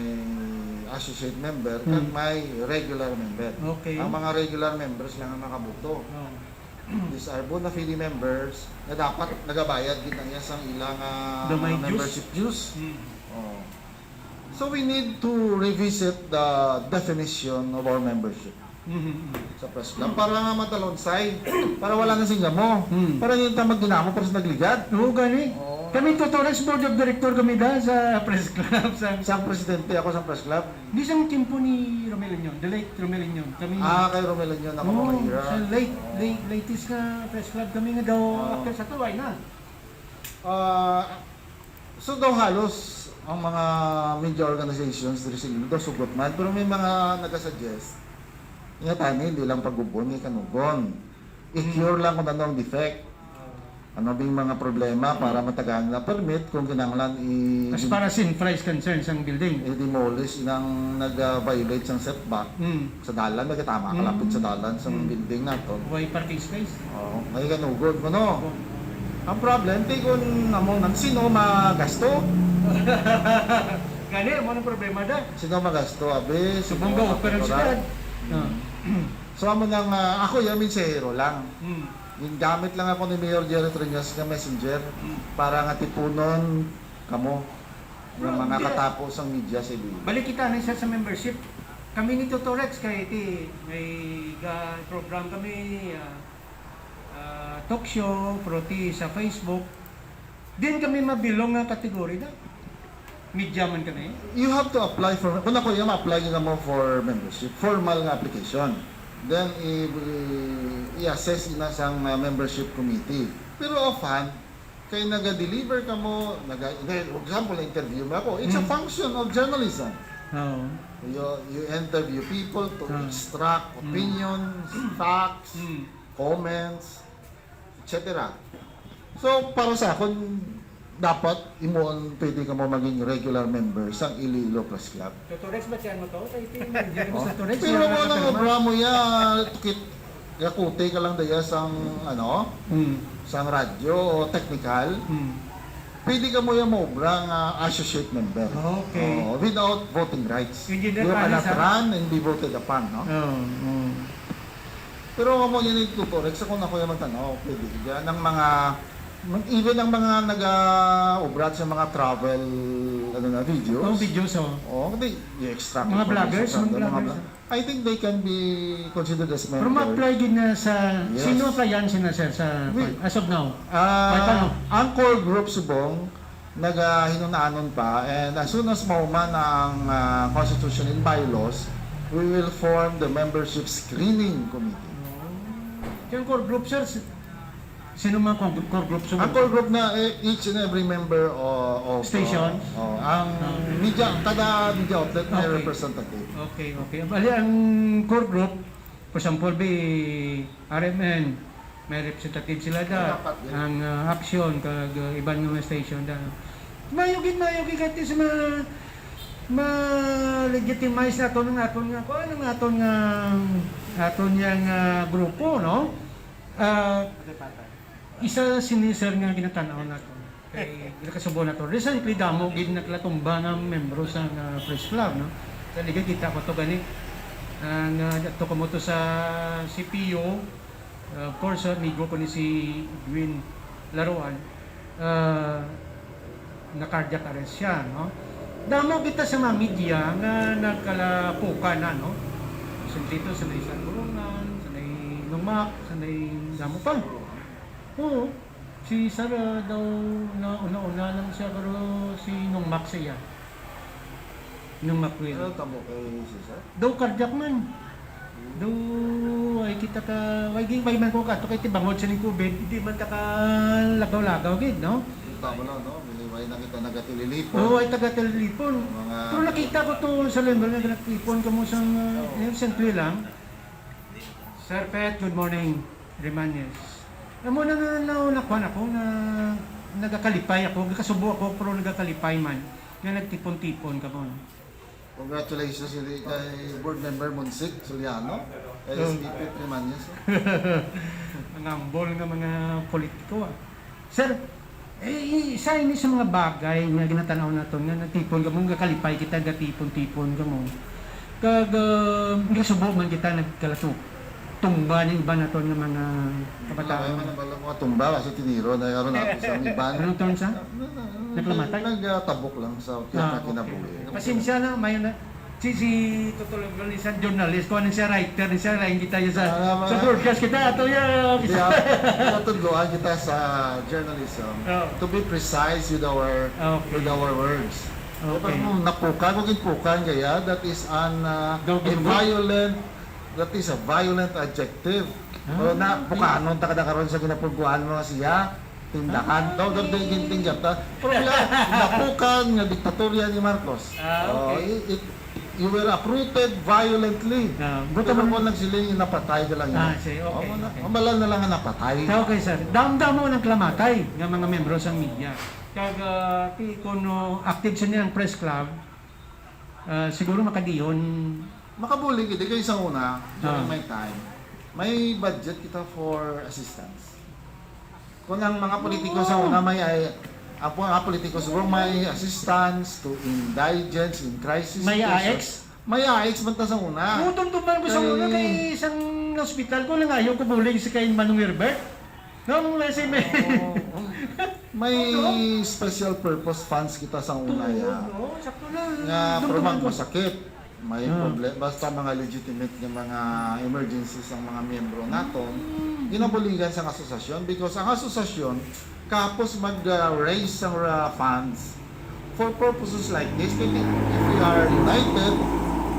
associate member, Hmm. kag may regular member. Okay. Ang mga regular members lang ang makaboto. Oh. These are bona fide members na dapat nagabayad gid na iya sang ilang, ah, The may dues. Membership dues. Mm. Oh. So we need to revisit the definition of our membership Mhm. sa Press Club para nga matalonsay, para wala na sing gamo. Hmm. Para hindi ta magginamo para sa nagligad. Oo, gani. Oo. Kami, Tutorex, board of director kami da sa Press Club. Sa, Siyang presidente ako sa Press Club. Di sang timpo ni Romel Union, the late Romel Union. Kami, Ah, kay Romel Union ako Oo, mahira. sa late, Oo. late, latest nga Press Club kami nga daw Oo. after sa tuway na. Ah, so daw halos ang mga media organizations diri sa Iloilo daw sugot man, pero may mga nagasuggest nga tani hindi lang pagubon nga kanugon. I-cure lang kung ano ang defect. Ano bing mga problema para matagaan na permit kung kinahanglan i- As far as infra is concerned, sang building. i-demolish inang nag-violate sang setback Mm. sa dalan, may katama kalapit sa dalan sa Mm. building nato. Why parking space? Oh, may kanugod mo, no? Ang problem, ti kun amo nang sino magasto? Gani, amo ang problema da. Sino magasto, abi? Sino Subong daw, pero magpatural? sila. Mm. Ah. So, amo nang, ah, ako, yung mensahero lang. Mm. Yung gamit lang ako ni Mayor Jerry Treñas nga messenger Mm. para nga tipunon kamo ng Bro, mga hindi. Katapo sang media sa Iloilo. Balik kita na siya sa membership. Kami ni Tutorex kay ti may ga program kami, ah, ah, talk show, pero ti sa Facebook. Din kami mabilong nga category na. Media man kami. You have to apply for, kung ako yung apply nyo mo for membership, formal nga application. Then, i, i, i-assess na sang, uh, membership committee. Pero often, kay naga-deliver ka mo, naga, for example, interview mo ako, it's a Mm. function of journalism. Oo. You, you interview people to Ah. extract Mm. opinions, facts, Mm. comments, et cetera. So, para sa akon, dapat imo ang pwede ka mo maging regular member sa Iloilo Press Club. Tutorex ba siya mo to? Sa iti, hindi Oh. sa Tutorex. Pero mo nang obra mo ya, tukit, gakuti ka lang daya sang, ano, Hmm. sang radyo o technical. Hmm. Pwede ka mo yung maobra nga associate member. Okay. Oo, without voting rights. Engineer You Panis, cannot ha? run and be voted upon, no? Oo, oo. Pero amo yan yung tutorek sa kung ako yung magtanaw, pwede ka dyan. Ang mga, even ang mga nag-obra sa mga travel Ano na, videos? Oh, videos, oh. Oh, they, they extract Mga information vloggers, from mga the mga vloggers. vlog-, I think they can be considered as Pero members. ma-apply gid na sa, Yes. sino applyan sina, sir, sa, We as of now? Ah, Kahit ano? ang core group subong, nagahinunanon pa, and as soon as mahuman ang, ah, constitution and bylaws, we will form the membership screening committee. Yung core group, sir, si-, sino man core, core group subong? Ang core group na, eh, each and every member o, o, Station? o, ang Ah. media, kada media outlet may Okay. representative. Okay, okay. Bali, ang core group, for example, be R M N, may representative sila da. Dapat, yeah. Ang, ah, Action, kag, ah, iban nga mga station da. Mayo gid, mayo gid, at least ma-, ma-legitimize naton ang aton nga, kuan, ang aton nga, aton yang, ah, grupo, no? Ah, Isa sini, sir, nga ginatan-aw nato. Kay ginakasubo nato. Recently, damo gid nakalatumba nga membro sa, nga press club, no? Sa liga, kita ko to gani. Ang, ah, ato kamo to sa C P U, ah, of course, amigo ko ni si Edwin Laruan. Ah, na-cardiac arrest siya, no? Damo kita sa mga media nga nagkalapukan na, no? Sa dito, sa may San Borondon, sa may Nungmak, sa may damo pa. Oo. Si Sara daw na una-una lang siya, pero si Nungmak siya. Nungmak Will. Ano tabo kay Cesar? Daw cardiac man. Daw, ay kita ka, way gi-, way man ko kato kay tibangod sa ning COVID, di man ta ka lagaw-lagaw gid, no? Kita mo lang, no? Way na kita nagatililipon. Oo, ay taga-tililipon. Mga Pero nakita ko to sa Lembang nga nagtipon kamo sa, uh, Oo. recently lang. Sir Pet, good morning. Remanes. Amo na, na, na, nakuha ako na nagakalipay ako, nagasubo ako, pero nagakalipay man. Nga nagtipon-tipon ka mo, no? Congratulations uli kay Board Member Monsig Soliano, kay Mm. S P P Primaños. Ang humble nga mga politiko, ah. Sir, eh, isa ini sa mga bagay nga ginatanaw naton nga nagtipon kamo, nga kalipay kita, gatipon-tipon kamo. Kag, ah, gasubo man kita nagkalato. Tumba ning iban naton nga mga kabataan. Wala man ang bala mga tumba, kasi tiniro na yaro na ako sa iban. Anong term sa? Na, na, na, Naglamatay? nagtabok lang sa Ah, okay. kinabuhi. Pasensya na, may na, si, si Totol Gol, isang journalist, kung ano siya, writer, siya, lain kita yun sa, Ah, sa mga broadcast kita, ato ya, Hindi, ah, natudloan kita sa journalism. Oh. To be precise with our, Okay. with our words. Okay. Kapag mo napukan, kung ginpukan kaya, that is an, ah, Daw a ginbuk? violent That is a violent adjective. Ah, Pero na, okay. bukanon ta kada karon sa ginapugkuan mo siya, tindahan. Ah, Daw, daw, okay. din, din, din, ta. Pero wala, napukan nga diktatorya ni Marcos. Ah, Oh, okay. it, it, you were uprooted violently. Ah, buta Pero man kung nagsiling, napatay ka lang Ah, yun. sige, okay, Oh, wala, okay. mabala na lang ang napatay. Okay, sir. Damdamo ng klamatay nga mga membro sa media. Kag, ah, ti, kung, no, active sa nilang press club, Ah, siguro makadiyon. Makabulig, hindi kayo sa una, during Ah. my time, may budget kita for assistance. Kung ang mga politiko sa Oo. una may, ay, ang mga politiko siguro may assistance to indigents in crisis May situations. A X? May A X man ta sa una. Gutom to man ko sa Kay una kay isang hospital ko, nangayo ko bulig sa kay Manong Herbert. Nung may si may Oo. May Ano? special purpose funds kita sa una, Tuod, ya. no? Sakto na. Nga, Dumduman pero mag ko. masakit. May Ah. problem. Basta mga legitimate nga mga emergencies ang mga miyembro naton, Mm. ginabuligan sa asosasyon because ang asosasyon kapos mag, ah, raise sang, ah, funds for purposes like this. Kaya if we are united,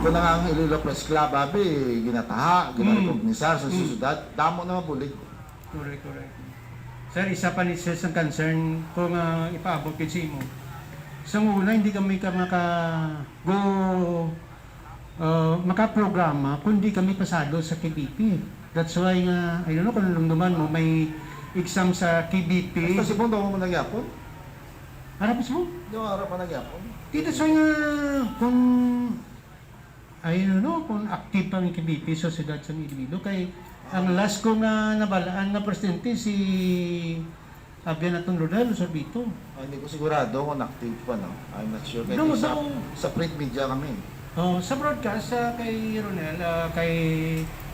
kung ang Iloilo Press Club, abi, ginataha, Mm. ginarecognisar sa Mm. sosyedad, damo na mabulig. Correct, correct. Sir, isa pa ni sir sang concern ko nga ipaabot gid sa imo. Sa una, hindi kami ka maka-, go, uh, makaprograma kung di kami pasado sa K B P. That's why nga, I don't know kung nalumduman mo, may exam sa K B P. Basta si Bong, daw mo nagyapon? Harap mo si Bong? Daw harap mo nagyapon? Di, that's why nga, kung I don't know kung active pa ang K B P sa siyudad sang Iloilo. Kay ang last ko nga nabalaan nga presidente si Abyan Aton Ronel Sorbito. Ah, hindi ko sigurado kung active pa, no? I'm not sure. Kay No, sa, no. sa print media kami. Oh, sa broadcast, ah, kay Ronel, ah, kay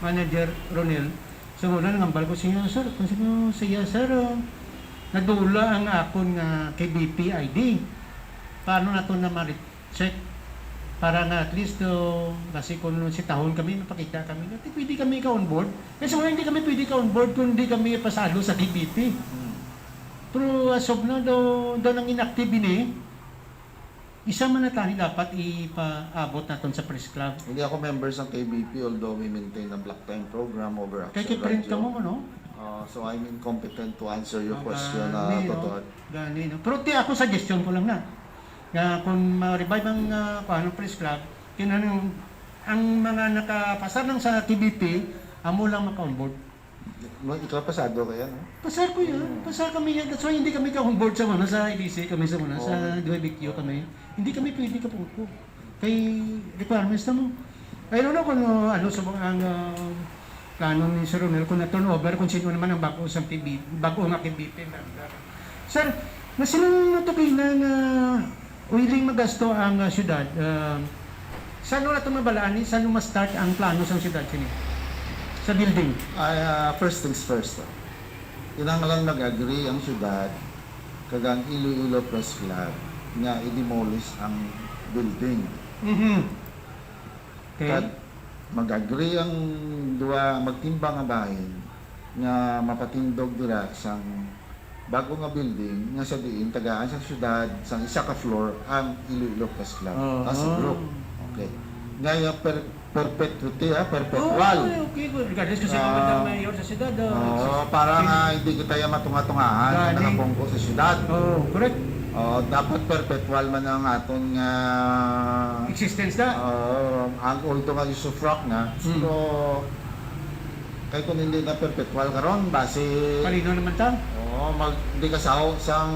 Manager Ronel, sa una, nangambal ko siya, "Sir, kung sino siya, sir, ah, nadula ang akon nga K B P I D." Paano nato na ma-check? Para nga at least, uh, basi kung si tahon kami, mapakita kami na pwede kami ka-onboard. Kasi wala, hindi kami pwede ka-onboard kung hindi kami pasado sa K B P. Hmm. Pero as of now, daw, daw nang inactive ini, isa man na tani dapat ipaabot naton sa press club. Hindi ako member sa K B P, although we maintain a block time program over Kay Action kiprint ka Radio. Mo, no? Uh, so I'm incompetent to answer your Ah, question, gani, uh, no? Totoo. Gani, no? Pero ti ako, suggestion ko lang na. Nga kung ma-revive ang, ah, kuan, ang press club, kinahanglan ang mga nakapasar lang sa T V P, amo lang maka-onboard. No, ikaw pasado kaya, no? Pasar ko yan. Mm. Pasar kami yan. That's why hindi kami ka-onboard sa, ano, sa A B C, kami sa, ano, sa Oo. W B Q kami. Hindi kami pwede ka-onboard. Kay requirements na mo. I don't know kung ano, ano sa mga, ang, ah, plano ni Sir Ronel, kung na-turnover, kung sino naman ang bago sa P B, bago nga P B P member. Sir, nga sinong natukinan nga willing magasto ang, ah, syudad? Ah, saan nato mabalaan ni, saan ma-start ang plano sa syudad sini? Sa building? Ay, ah, first things first, ah. Kinahanglan mag-agree ang syudad kag ang Iloilo Press Club nga i-demolish ang building. Mhm. Okay. Kag mag-agree ang duha, magtimbang nga bahin nga mapatindog dira sang bag-o nga building nga sa diin tagaan sang syudad sang isa ka floor ang Iloilo Press Club. Oo. As a group. Okay. Nga yung per-, perpetuity, ha? Perpetual. Oo, okay, okay. Regardless kung sino man ang Ah. mayor sa syudad, ah, Oo, sa para sino. Nga hindi kita yung matunga-tungahan sa Gani. Nakapungko sa syudad. Oo, correct. Oo, dapat perpetual man ang aton nga Existence na. Oo, ang ulto nga usufruct na. Hmm. Pero, kay kung hindi na perpetual karon, basi Palino naman ta. Oo, mag-, di ka sao sang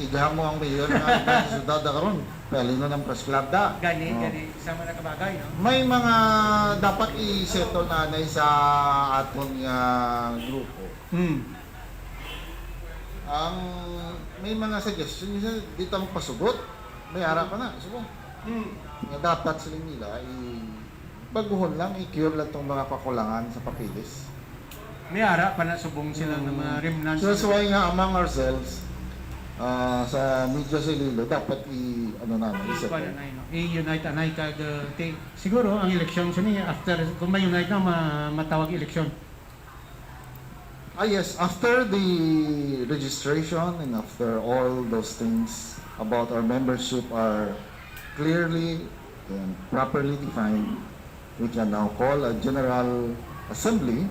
igha mo ang mayor nga igha sa syudad na karon. Palino ng press club da. Gani, Oo. gani. Sama na kabagay, no? May mga dapat i-settle na anay sa aton nga grupo. Hmm. Ang, may mga suggestion, minsan di ta magpasugot. May ara pa na, subong. Hmm. Nga dapat sila nila, i-, baguhon lang, i-cure lang tong mga kakulangan sa papeles. May ara pa na subong sila nga mga remnants. So, that's why nga among ourselves, ah, sa media sa Iloilo, dapat i-, ano naman, I-, i-settle. Kuwan na, no? I-unite anay kag, uh, ti-, siguro ang eleksyon sini after, kung ma-unite na, ma-, matawag eleksyon. Ah, yes, after the registration and after all those things about our membership are clearly and properly defined, we can now call a general assembly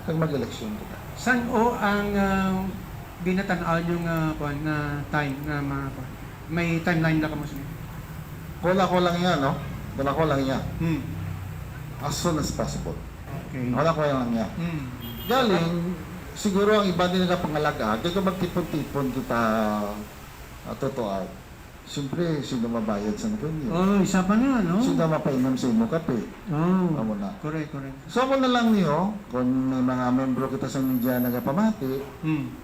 kag mag-eleksyon kita. San-o ang, ah, ginatan-aw nyo nga, kuwan, nga time nga ma-, kuwan? May timeline na kamo sa inyo? Kung ako lang yan, no? Kung ako lang yan. Hmm. As soon as possible. Okay. Wala ko lang niya. Hmm. Galing, siguro ang iba din nagapangalaga, di ko magtipon-tipon kita, ah, totoo. Siyempre, sino mabayad sa nagkanya? Oh, isa pa na, no? Sino mapainom sa imo kape? Oh, Amo na. Correct, correct. So, amo na lang niyo, kung may mga membro kita sa media nagapamati, Hmm.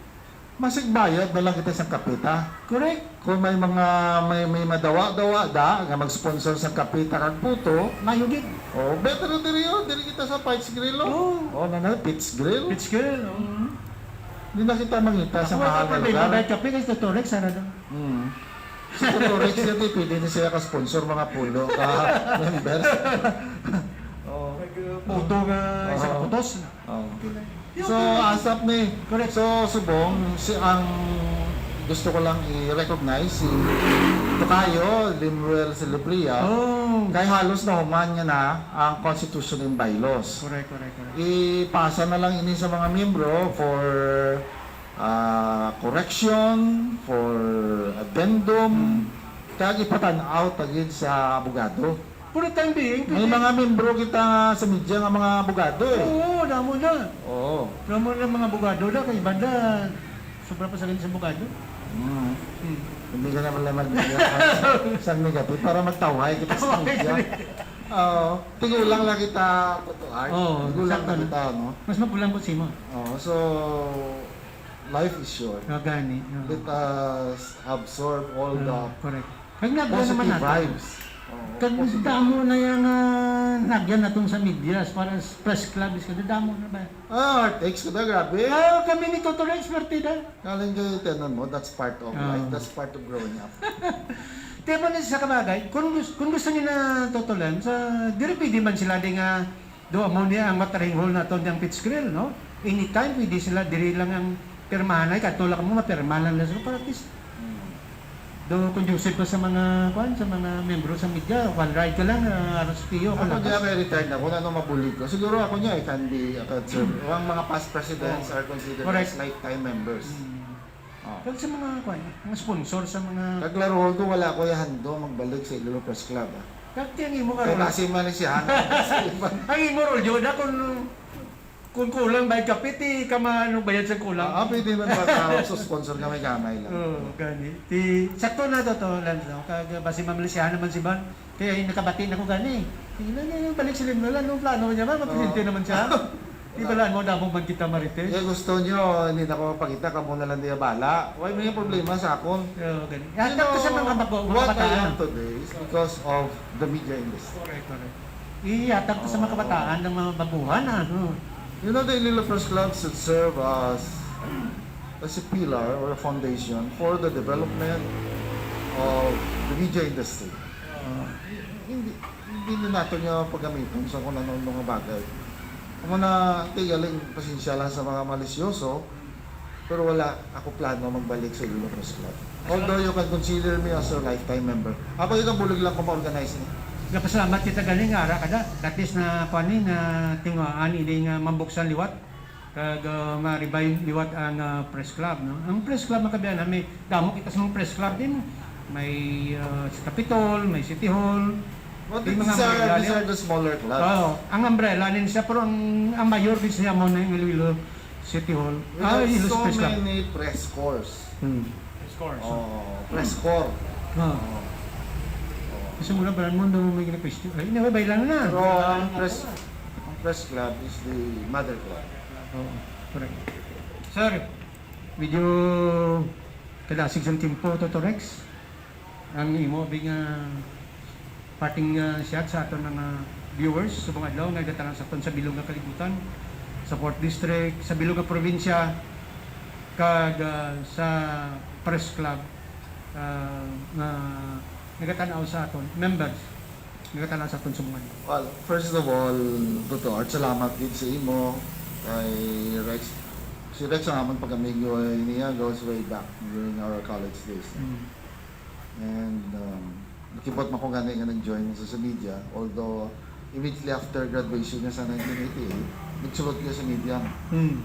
Masig bayad na lang kita sa kape ta. Correct. Kung may mga, may, may madawa-dawa da, nga mag-sponsor sa kape ta kag puto. Mayo gid. Oh, better na diri, oh. Diri kita sa Pits Grill, oh. Oh. Oh, na, na, Pits Grill. Pits Grill, oh. Mm. Di na kita mangita sa Ako, mahal nga ako, may lugar. Bayad kape kay Tito Rex, ano daw? Mm. Si Tito Rex, yun, eh, pwede na siya ka-sponsor, mga pulo ka members. Oh. Nag-, uh, puto nga isa ka putos. Oh. So, asap ni. Correct. So, subong, si, ang gusto ko lang i-recognize si Tokayo Lemuel Celebria. Oh. Kay halos nahuman niya na ang constitution and bylaws. Correct, correct, correct. Ipasa na lang ini sa mga miyembro for, ah, correction, for addendum, Hmm. kag ipatan-aw ta gid sa abogado. For the time being, May pwede. Mga membro kita sa media nga mga abogado, eh. Oo, damo na. Oo. Damo na mga abogado na, kay banda, sobra pa sa ganun sa abogado. Mm. Hmm. Hindi ka naman lang mag-, sa negative para magtawhay kita sa Tawhay. Media. Oo. Tigulang lang kita, Kuto Art. Oo, Tigulang sakto lang na. Kita, no? Mas magulang ko si mo. Oo, so, life is short. Ah, gani, oo. Let us absorb all Ah, the correct. Kag nagyan naman positive nato. Vibes. Oo, Kag positive. Damo na yang, ah, nagyan naton sa media as far as press club is concerned. Damo na ba? Ah, heartaches ko na, grabe. Ah, kami ni Toto Rex, swerte na. Galing kay tenon mo, that's part of Ah. Life, that's part of growing up. Di man sa kabagay, kung gus-, kung gusto nila tutulan, sa, diri pwede man sila di nga, do amo niya ang Mataring Hall naton, ang Peach Grill, no? Anytime pwede sila, diri lang ang pirmahanay, kadto lang mo, mapirmahan lang sila para at least Hmm. do conducive pa sa mga, kwan, sa mga membro sa media. One ride ka lang, ah, aras piyo, Ako kalakas. Diya kay retired na, kung ano mabulig ko. Siguro ako niya, I can be, I can serve. Ang mga past presidents Oo. are considered Correct. as lifetime members. Hmm. Oh. Kag sa mga, kwan, mga sponsor sa mga Kag laruhon ko, wala ko yung handog magbalik sa Iloilo Press Club, ah. Kag ang imo Kaya karon. Kasi man siya, ano, kasi iba. Ang imo, Rolyo, na kung, kung kulang bayad kape, ti ka maano bayad sa kulang. Ah, ah, pwede man ba ka, sa sponsor ka, may gamay lang. Oo, gani. Ti, sakto na to, to, Lance, no? Kag, ah, basi mamalisyahan naman si Van. Kaya yung nakabati na ko gani. Sige na, na, balik sila mo lang. Anong plano niya ba? Magpresidente Oo. naman siya. Di ba lang mo, damo man kita, Marites? Kaya gusto nyo, hindi na ko magpakita, kamo na lang diya bala. Why may problema sa akon? Oo, gani. You Hatag ko sa know, mga bago-, mga what I kabataan. am today is because of the media industry. Correct, correct. Ihatag ko sa mga Oo. kabataan ng mga baguhan, ah, no? You know, the Iloilo Press Club should serve as, as a pillar or a foundation for the development of the media industry. Oo. Hindi, hindi na nato niya pagamiton sa kung ano-ano nga bagay. Amo na, ti, galing, pasensya lang sa mga malisyoso, pero wala ako plano magbalik sa Iloilo Press Club. Although you can consider me as a lifetime member. Ako yung kabulig lang kung ma-organize niya. Nagapasalamat kita gani nga ara ka da. That is na, kuwan ni, na tinguhaan ini nga mambuksan liwat. Kag, ah, ma-revive liwat ang, ah, press club, no? Ang press club, makabiyan na may damo kita sa mga press club din. May, ah, sa Capitol, may City Hall. Well, May these mga are, umbrella these niya. are the smaller clubs. Oo. Ang umbrella din siya, pero ang, ang mayor din siya mo na yung Iloilo City Hall. We Ah, have Iloilo so Press Club. many press corps. Hmm. Press corps. Oh, press corps. Ah. Oh. Oh. Kasi muna, parang mo, doon may gina-question. Ay, anyway, bailan na. Pero ang press, ang press club is the mother club. Oo, correct. Sir, medyo kadasig sa tempo, Toto Rex. Ang imo, bing, ah, parting, ah, shot sa aton mga viewers subong adlaw nga nagatan-aw sa aton sa bilog nga kalibutan, sa Fourth District, sa bilog nga probinsya, kag, ah, sa press club, ah, nga nagatan-aw sa aton, members, nagatan-aw sa aton subong adlaw. Well, first of all, Toto Art, salamat gid sa imo kay Rex. Si Rex ang amon pag-amigo niya goes way back during our college days. Mm. And, um, nakibot man ko gani nga nag-join sa, sa media, although immediately after graduation niya sa nineteen eighty-eight, nagsulod ko sa media. Hmm.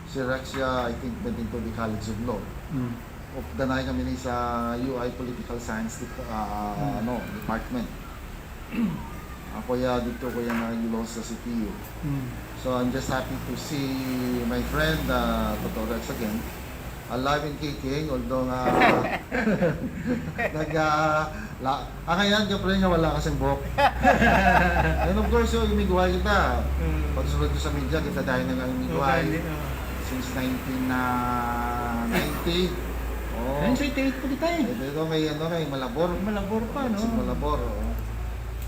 Si Rex siya, I think, went into the College of Law. Hmm. Of danay kami ni sa U I Political Science dep-, ah, Hmm. ano, department. Ako ya dito ko ya nag-law sa C T U. Hmm. So, I'm just happy to see my friend, uh, Toto Rex again. Alive and kicking, although nga nag, ah, la-, ah, ngayon, kapre nga wala kasing buhok. And of course, yung imigway kita. Hmm. Pagsulod ko sa media, kita dahil nang imigway. Okay, ah. Since nineteen ninety. Oh. Nineteen eighty-eight pa kita eh. Eh, dito kay, ano, kay Malabor. Malabor pa, no? Si Malabor, oo.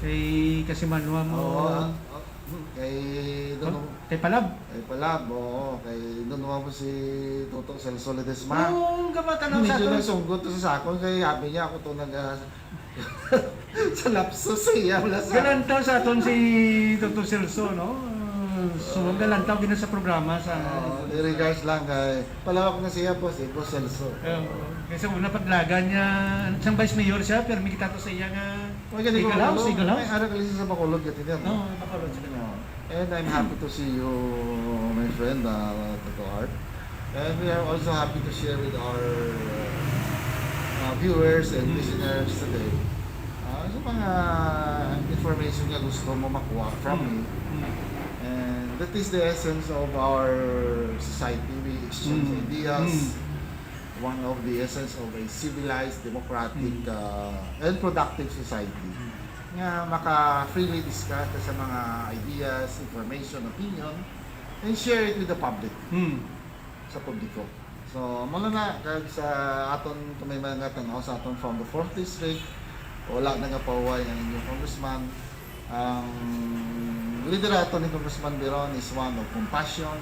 Kay Kasimanwa mo. Oo, ah, oh, hmm, kay, Oh, doon, kay Palab. Kay Palab, oo. Kay doon mo si Toto Celso Ledesma. Oo, ang kabataan Medyo sa aton. nagsunggot to sa sakon, kay sabi niya ako to nag, ah, sa lapsus siya, wala sa Galantaw sa aton si Toto Celso, no? So, galantaw gina sa programa sa Oo, in regards lang kay palawak na siya po, si Boss Celso. Oo. Kasi una paglagan niya, siyang vice mayor siya, pero may kita to sa iya nga May ganito Eagle House, Bacolod. Eagle House. May ara ka sa Bacolod, gati niya, no? Oo, Bacolod, sa Bacolod. Oo. And I'm happy to see you, my friend, uh, Toto Art. And we are also happy to share with our, uh, viewers and Mm. listeners today, uh, sa mga information nga gusto mo makuha from Mm. me. Mm. And that is the essence of our society. We exchange Mm. ideas. Mm. One of the essence of a civilized, democratic, Mm. uh, and productive society Mm. nga maka-freely discuss sa mga ideas, information, opinion, and share it with the public, Mm. sa publiko. So, muna na, kag sa aton, kung may mga tanaw sa aton from the fourth district, wala nagapahuway ang inyong congressman. Ang liderato ni Congressman Biron is one of compassion,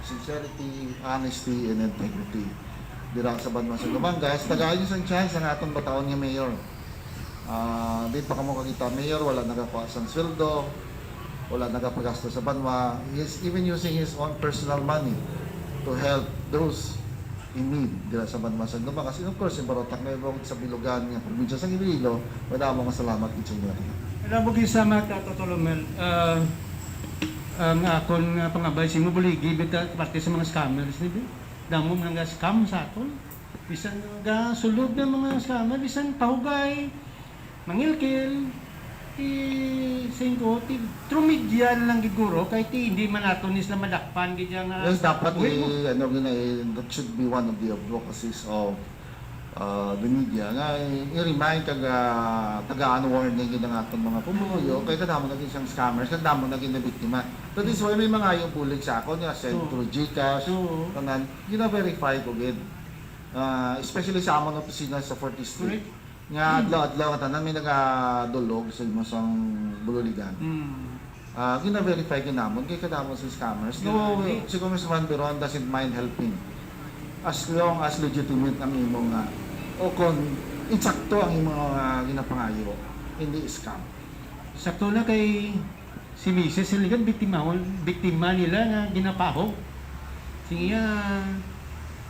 sincerity, honesty, and integrity. dira sa banwa sa Dumangas, tagaan niyo sang chance ang aton bataon nga mayor. Ah, di pa kamo kakita mayor, wala nagakuha sang sweldo, wala nagapagasto sa banwa. He is even using his own personal money to help those in need dira sa banwa sa Dumangas. And of course, in Barotac, Nuevo, sa Bilugan nga probinsya sa Iloilo, madamo nga salamat gid sa inyo. Madamo gid salamat, Tato Tolomel. Ah, ang akon nga pangabay sa imo, buligi bitaw parte sa mga scammers, di ba? Damo man nga scam sa aton. Bisan nga sulod na mga scammer, bisan pahugay, mangilkil, ti, singko, ti, through media na lang gid guro, kay ti, hindi man nato ni sila madakpan gid yang, ah, Yes, dapat buhit mo. I-, ano, gina-, i-, that should be one of the advocacies of, uh, the media, nga i-, i-remind kag, ah, tagaan warning gid ang aton mga pumuluyo, kay kadamo na gid siyang scammers, kadamo na gid na biktima. That is why may mga yung bulig sa akon, nga send Oo. through GCash, Oo. tanan, gina-verify ko gid. Ah, especially sa amon opisina sa Fourth District, Correct. nga Mm. adlaw-adlaw nga tanan may nagadulog sa imo sang bululigan. Mm. Ah, gina-verify gid namon kay kadamo sa scammers. No, Yeah, di- si Congressman Biron doesn't mind helping as long as legitimate ang imo nga o kon insakto ang imo nga ginapangayo, hindi scam. Sakto na kay si misis, sila gid biktima, biktima nila nga ginapahog. Sige, ah,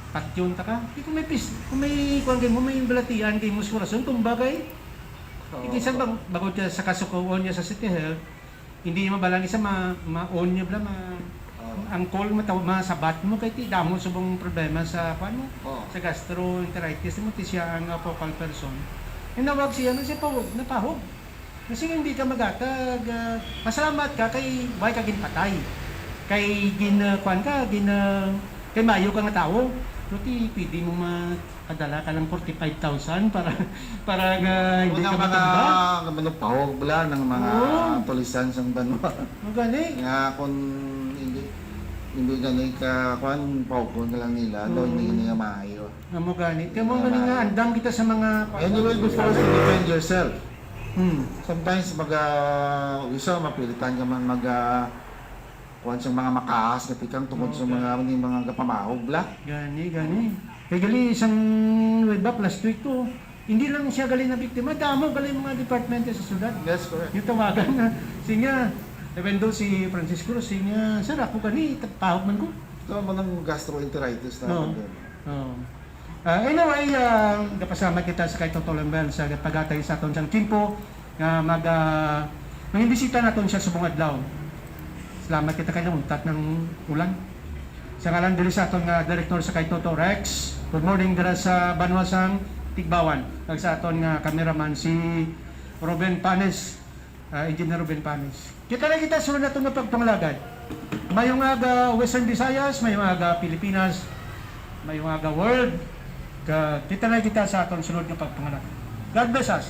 patyon ta ka. Di, kung may pis-, kung may kuwan kay mo, may balatian kay mo sa kurason, tumba kay. Oo. Di, kinsa bang, bangod ka sa kasukuon niya sa City Health, hindi niya mabala ni sa ma-, ma-on niya bala, ma-, Oo. ang call mo, taw-, masabat mo kay ti damo subong problema sa kuwan mo, Oo. sa gastroenteritis mo, ti siya ang, ah, focal person. Inawag siya, no, siya pahog, napahog. Kasi hindi ka maghatag, ah, pasalamat ka kay way ka ginpatay. Kay gin-, ah, kuwan ka, gin-, ah, kay mayo ka nga tawo. Pero ti, pwede mo mapadala ka lang forty-five thousand para, para nga hindi Una ka mga matumba. Manupahog bala ng mga Oo. tulisan sang banwa. Ang gani. Nga kung hindi, hindi gani ka, kuwan, pahugon ka lang nila, daw hindi Oo. gani nga maayo. Amo gani. Kaya mo Nga gani nga, maayo. Andam kita sa mga Anyway, before to defend yourself, Hmm. Sometimes, mag, ah, isa, mapilitan ka man mag, ah, kuwan sa mga makaas nga tikang tungod sa Okay. mga, ni mga gapamahog, bla. Gani, gani. Kay gali, isang way back, last week ko, hindi lang siya gali na biktima, damo gali mga department sa syudad. Yes, correct. Yung tawagan na, siya nga, even though si Francisco, siya nga, "Sir, ako gani, pahog man ko." Ito, mga gastroenteritis na Oo. problema. Oo. Ah, anyway, ah, gapasalamat kita sa kay Totol Embel sa paghatag sa aton sang tiyempo nga mag, ah, mangimbisita naton siya subong adlaw. Salamat kita kay nauntat ng ulan. Sa ngalan diri sa aton nga direktor sa kay Toto Rex, good morning dira sa banwa sang Tigbawan, kag sa aton nga cameraman si Ruben Panes. Ah, Engineer Ruben Panes. Kita na kita, sunod nato nga pagpangalagad. Mayong aga, Western Visayas, mayong aga, Pilipinas, mayong aga, world. Ka-, kita na kita sa aton sunod nga pagpangalagad. God bless us.